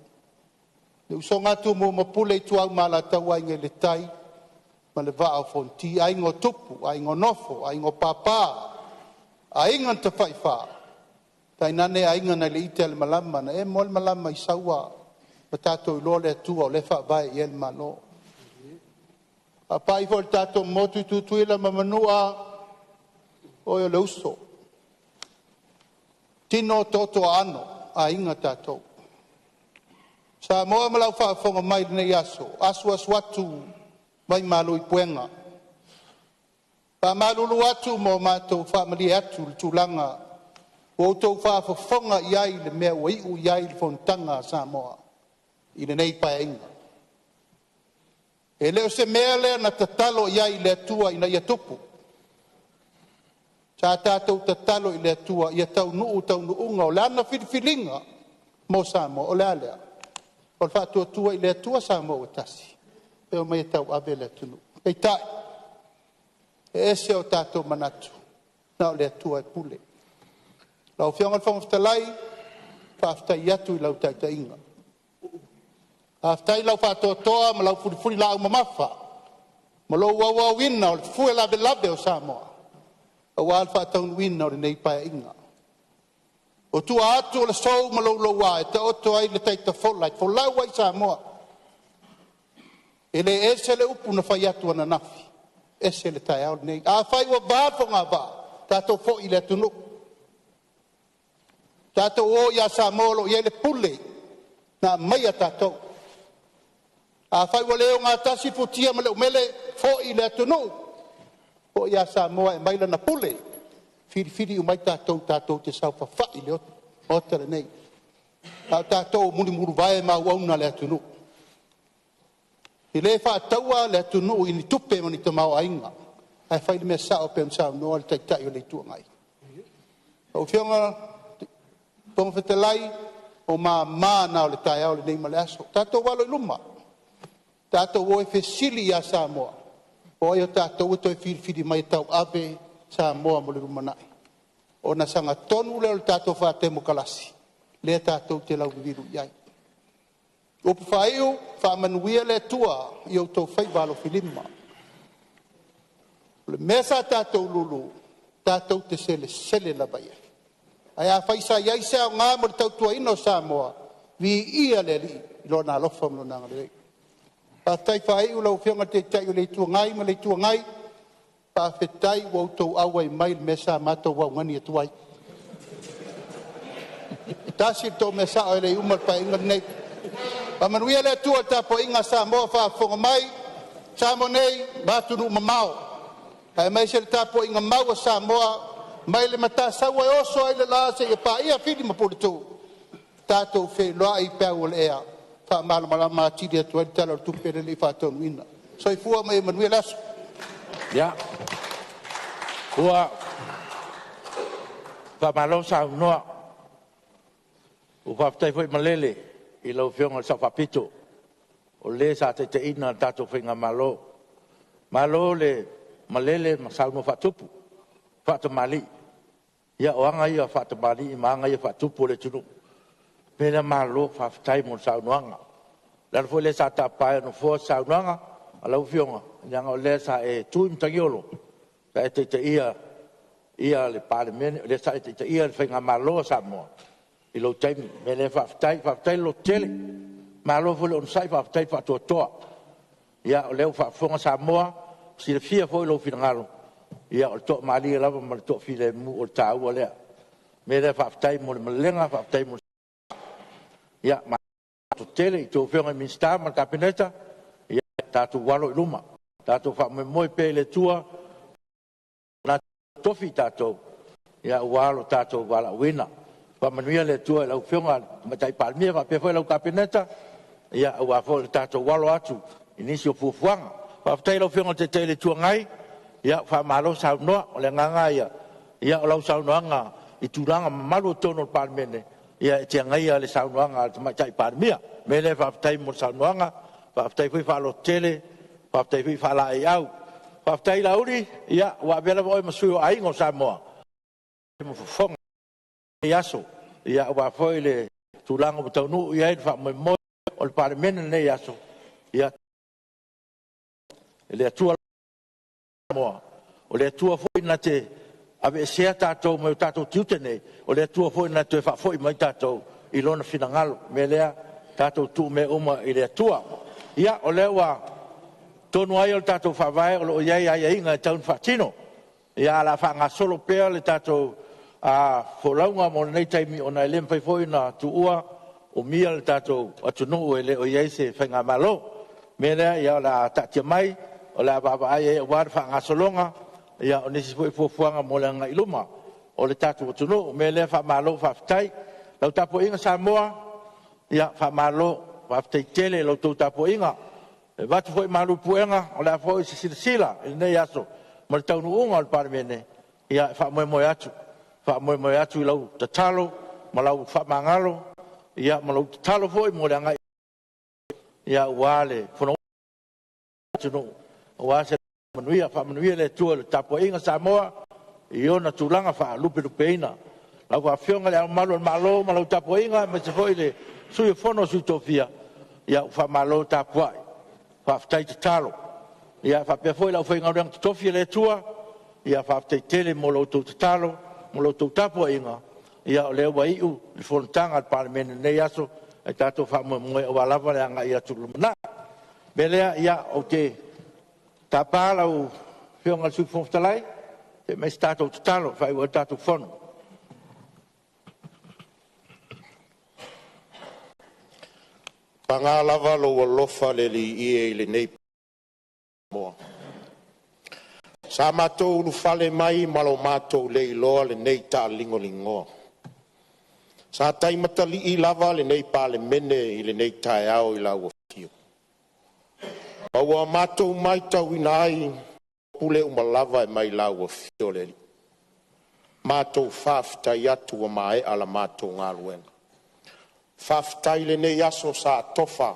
le usoga a Tumua ma Pule, Ituau ma Alataua, Aiga i le Tai ma le Vaa o Fonoti, Aiga o Tupu, Aiga o Nofo, Aiga o Papa, Aiga na Tafaifa, tainane Aiga nai le ite a le malama na emo le malama i Saua ma tatou iloa le Atua o lea e faavae i ai le Malo. Faapai foi i le tatou motu i Tutuila ma Manua, oe o le uso, tino toto aano, aiga tatou. Samoa ma lau faafofoga mai i lenei aso, asuasu atu vaimalu i puega. Faamalulu atu ma o matou faamalie atu i le tulaga ua outou faafofoga i ai i le mea ua iu i ai le fonotaga a Samoa i lenei Paeaiga. E le o se mea lea na tatalo i ai i le Atua ina ia tupu. Sa tatou tatalo i le Atua ia taunuu taunuuga o Lana filifiliga mo Samoa. O le a lea? O le Faatuatua i le Atua Samoa ua Tasi e omai e tauave le atunuu. Peitai, e ese o tatou manatu, na o le Atua e pule. Lau Afioga i le Fofoga Fetalai, faafetai atu i lau taitaiga, faafetai i lau faatoatoa ma lau fulifulilaau mamafa ma lou auauina o le fue lavelave o Samoa aua le faataunuuina o lenei Paeaiga. O tua atu o le sou ma lou loua e taoto ai le taita fola e folau ai Samoa. E le ese le upu na fai atu ananafi, ese le taeao lenei. Afai ua va le fogavaa, tatou foi i le atunuu, tatou o ia Samoa o lo o i ai le pule na aumaia tatou. Afai ua le ogatasi futia ma le umele, foi i le atunuu, foi ia Samoa e aumai lana pule, filifili uma ai tatou tatou te saofafai i le Maota lenei, a o tatou o mulimuluvae ma auauna a le atunuu. E le faataua le atunuu i ni tupe ma ni tamaoaiga, ae fai le mea sao pei ona saunoa le Taitai o le Itu Agai. Lau Afioga i le Fofoga Fetalai, o mama na o le taeao lenei ma le aso. Tatou alo i luma, tatou o e fesili ia Samoa, o ai o tatou e toe filifili mai e tauave Samoa mo le lumanai, ona sagatonu lea o le tatou faatemokalasi lea tatou te lauliliu i ai. Upu faaiu, faamanuia le Atua i outou faiva alofilima. O le mea sa tatou lulu, tatou te selesele lava i ai. Ae afai sa i ai se aoga mo le tautuaina o Samoa, viia le Alii i Lona alofa ma Lona agalelei. Faafetai faaiu lau Afioga i le Taitai o le Itu Agai ma le Itu Agai, faafetai ua outou auai mai i le mea sa matou augani atu ai. E tasi le tou mea sao e le i uma le Paeaiga lenei. Faamanuia le Atua i le tapuaiga a Samoa o faafofoga mai, Samoa nei ma atunuu mamao, aemaise le tapuaiga mau a Samoa mai le Matasaua e oso ai le la seia paia Fili ma Puletuu, tatou feiloai i peau o le ea e faamalamalama atili atu ai le Tala o le Tupe lea e le i faataunuuina. Soifua ma ia manuia le aso. Ia, ua faamalo saunoa, ua faafetai foi malele i lau Afioga i le Sao Faapito, o le sa taitaiina le tatou Faigamalo. Malo le malele ma saunoa faatupu, faatamalii. Ia o aga ia faatamalii ma aga ia faatupu o le atunuu. O le mea lea, malo faafetai mo le saunoaga. O le ala foi lea sa tapa ai e le Nofoa se saunoaga a lau Afioga, leaga o lea sa e tu i matagiolo, sa e taitaia le Palemene, o lea sa e taitaia le Faigamalo a Samoa i lou taimi. O le mea lea faafetai, faafetai le lototele, malo foi le onosai faafetai le faatoatoa. Ia o lea ua faafofoga Samoa, ua silafia foi lou finagalo, ia o le toamalie lava ma le toafilemu o le taua lea. O le mea lea faafetai mo le malelega faafetai mo le saunoaga. Ia malo le lototele i a outou Afioga i Minisita ma le Kapeneta, ia tatou alo i luma, tatou faamoemoe pea i le Atua na te totofi i tatou aua lo tatou valaauina. Faamanuia le Atua i lau Afioga i le Tamaitai Palemia faapea foi lau Kapeneta aua foi le tatou alo atu i nisi o fuafuaga. Faafetai i lau Afioga i le Taitai o le Itu Agai, faamalo saunoa. O le agaga lava ia o lau saunoaga i tulaga mamalu i totonu o le Palemene, e te agaia le saunoaga a le Tamaitai Palemia. O le mea lea faafetai mo le saunoaga, faafetai foi faalototele, faafetai foi faalaeiau. Faafetai Laauli, ua avea lava oe ma sui o Aiga o Samoa ma fofoga i lenei aso aua foi le tulaga ua taunuu i ai le faamoemoe o le Palemene i lenei aso. Ia, e le Atua Samoa, o le Atua foi na te aveesea tatou mai o tatou tiute nei, o le Atua foi na te toe faafoi mai tatou i Lona finagalo. O le mea lea, tatou tuu mea uma i le Atua. Ia, o lea ua tonu lava ia o le tatou Faavae o lo o i ai aiaiga e tatau ona faatino. Ia, ae o le a faagasolo pea le tatou folauga mo lenei taimi, ona e le mafai foi ona tuua, umia le tatou atunuu e le o i ai se faigamalo. O le mea lea, ia o le a taatia mai, o le a vaavaai i ai aua le faagasologa o nisi foi fuafuaga mo le agai i luma o le tatou atunuu. O le mea lea, faamalo faafetai. Lau tapuaiga Samoa, ia faamalo, faafetai tele i la outou tapuaiga. E avatu foi malu i puega, o le a foi se silasila i lenei aso ma le taunuuga o le Palemene, ia e faamoemoe atu, faamoemoe atu i lau tatalo ma lau faamagalo. Ia ma lou tatalo foi mo le agai ia aua le Fonousu a le atunuu aua se manuia. Faamanuia le Atua i le tapuaiga a Samoa i ona tulaga faalupelupeina. Lau Afioga i Le Ao Mamalu o le Malo ma lau tapuaiga aemaise foi le Sui o le Fono a Sui Tofia, ia ua faamalo tapuai, faafetai tatalo. Ia faapea foi le aufaigaluega totofi a le Atua, ia faafetai tele mo la outou tatalo ma la outou tapuaiga, o lea ua iu le fonotaga a le Palemene i lenei aso, ae tatou faamoemoe aua lava le agai atu i le lumanai. O le mea lea, ia, ou te tapa lau Afioga i le Sui Fofoga Fetalai se i aumai se tatou tatalo e faaiu ai le tatou fono. Paga lava lou alofa le Alii e i lenei Samoa. Sa matou ulufale mai ma lo matou le iloa lenei taaligoligoa. Sa taimatalii lava lenei Palemene i lenei taeao i lau afio, ma ua matou matauina ai o pule uma lava mai lau Afio le Alii. Matou faafetai atu ua maea la matou galuega. Faafetai i lenei aso sa tofa,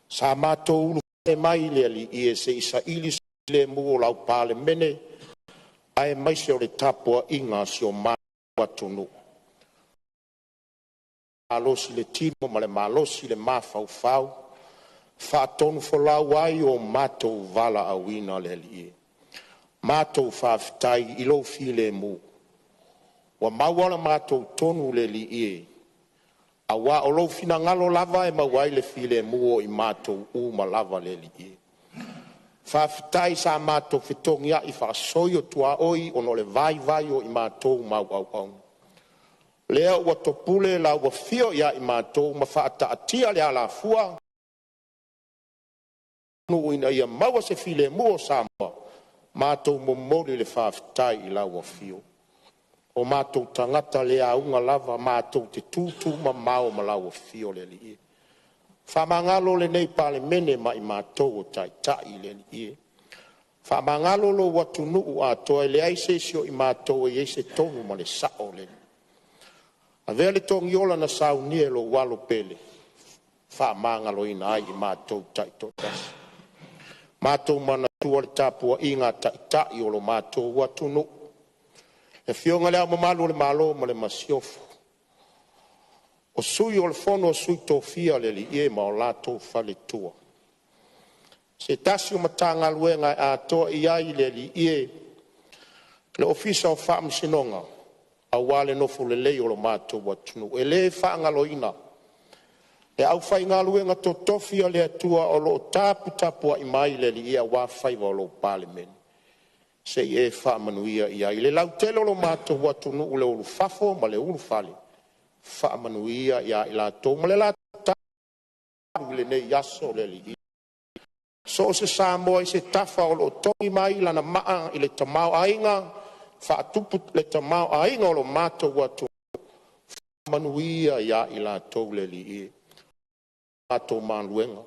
sa matou ulufale mai le Alii e se i saili se filemu o lau Palemene aemaise o le tapuaiga a si o matou atunuu. Ua malosi le tino ma le malosi le mafaufau, faatonufolau ai o matou valaauina le Alii. Matou faafetai i lou filemu ua maua la matou tonu le Alii e, aua o lou finagalo lava e maua ai le filemu o i matou uma lava le Alii e. Faafetai sa matou fetogiai faasoi o tuaoi ona o le vaivai o i matou ma au auauna, lea ua topule lau afio ia i matou ma faataatia le alafua ina ia maua se filemu o Samoa. Matou momoli le faafetai i lau afio. O matou tagata le auga lava matou te tutumamao ma lau afio le Alii e. Faamagalo lenei Palemene ma i matou o Taitai le Alii e. Faamagalo lou atunuu atoa, e leai se isi o i matou e i ai se tonu ma le sao le Alii. Avea le togiola na saunia e lou alo pele, faamagaloina ai i matou taitoatasi. Matou manatua le tapuaiga a Taitai o lo matou atunuu, le Afioga i Le Ao Mamalu o le Malo ma le Masiofo, o Sui o le Fono a Sui Tofia le Alii e ma o latou faletua, se tasi o Matagaluega e atoa i ai le Alii e, le Ofisa o Faamasinoga aua le nofo lelei o lo matou atunuu. E le faagaloina le aufaigaluega totofi a le Atua o lo o taputapuai mai le Alii e aua faiva o lau Palemene, se i e faamanuia i ai i le lautele o lo matou atunuu, le ulufafo ma le ulufale. Faamanuia ia i latou ma le latou i lenei aso le Alii. So o se Samoa i se tafa o lo o togi mai lana maa i le tamaoaiga, faatupu le tamaoaiga o lo matou atunuu, faamanuia ia i latou le Alii e. Matou galuega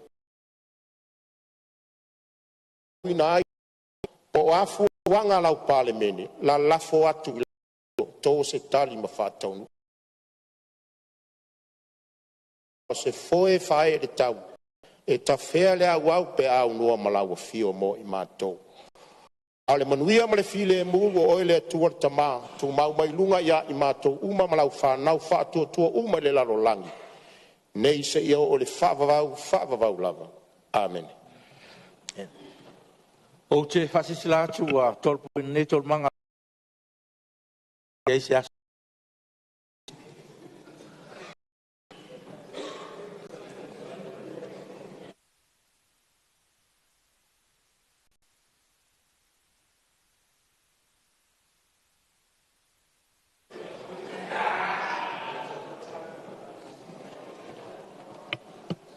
ai po o a fuafuaga a lau Palemene, lalafo atu i tou o se tali ma faataunuu. O se foe e faaee i le tau e tafea le auau pe a aunoa ma lau afio mo i matou. A o le manuia ma le filemu ua oe le Atua le Tama, tumau mai luga ia i matou uma ma lau fanau faatuatua uma i le lalolagi, nei seia oo i le faavavau, faavavau lava. Amene. Ou te faasilasila atu ua tolopoina nei Taualumaga i se aso.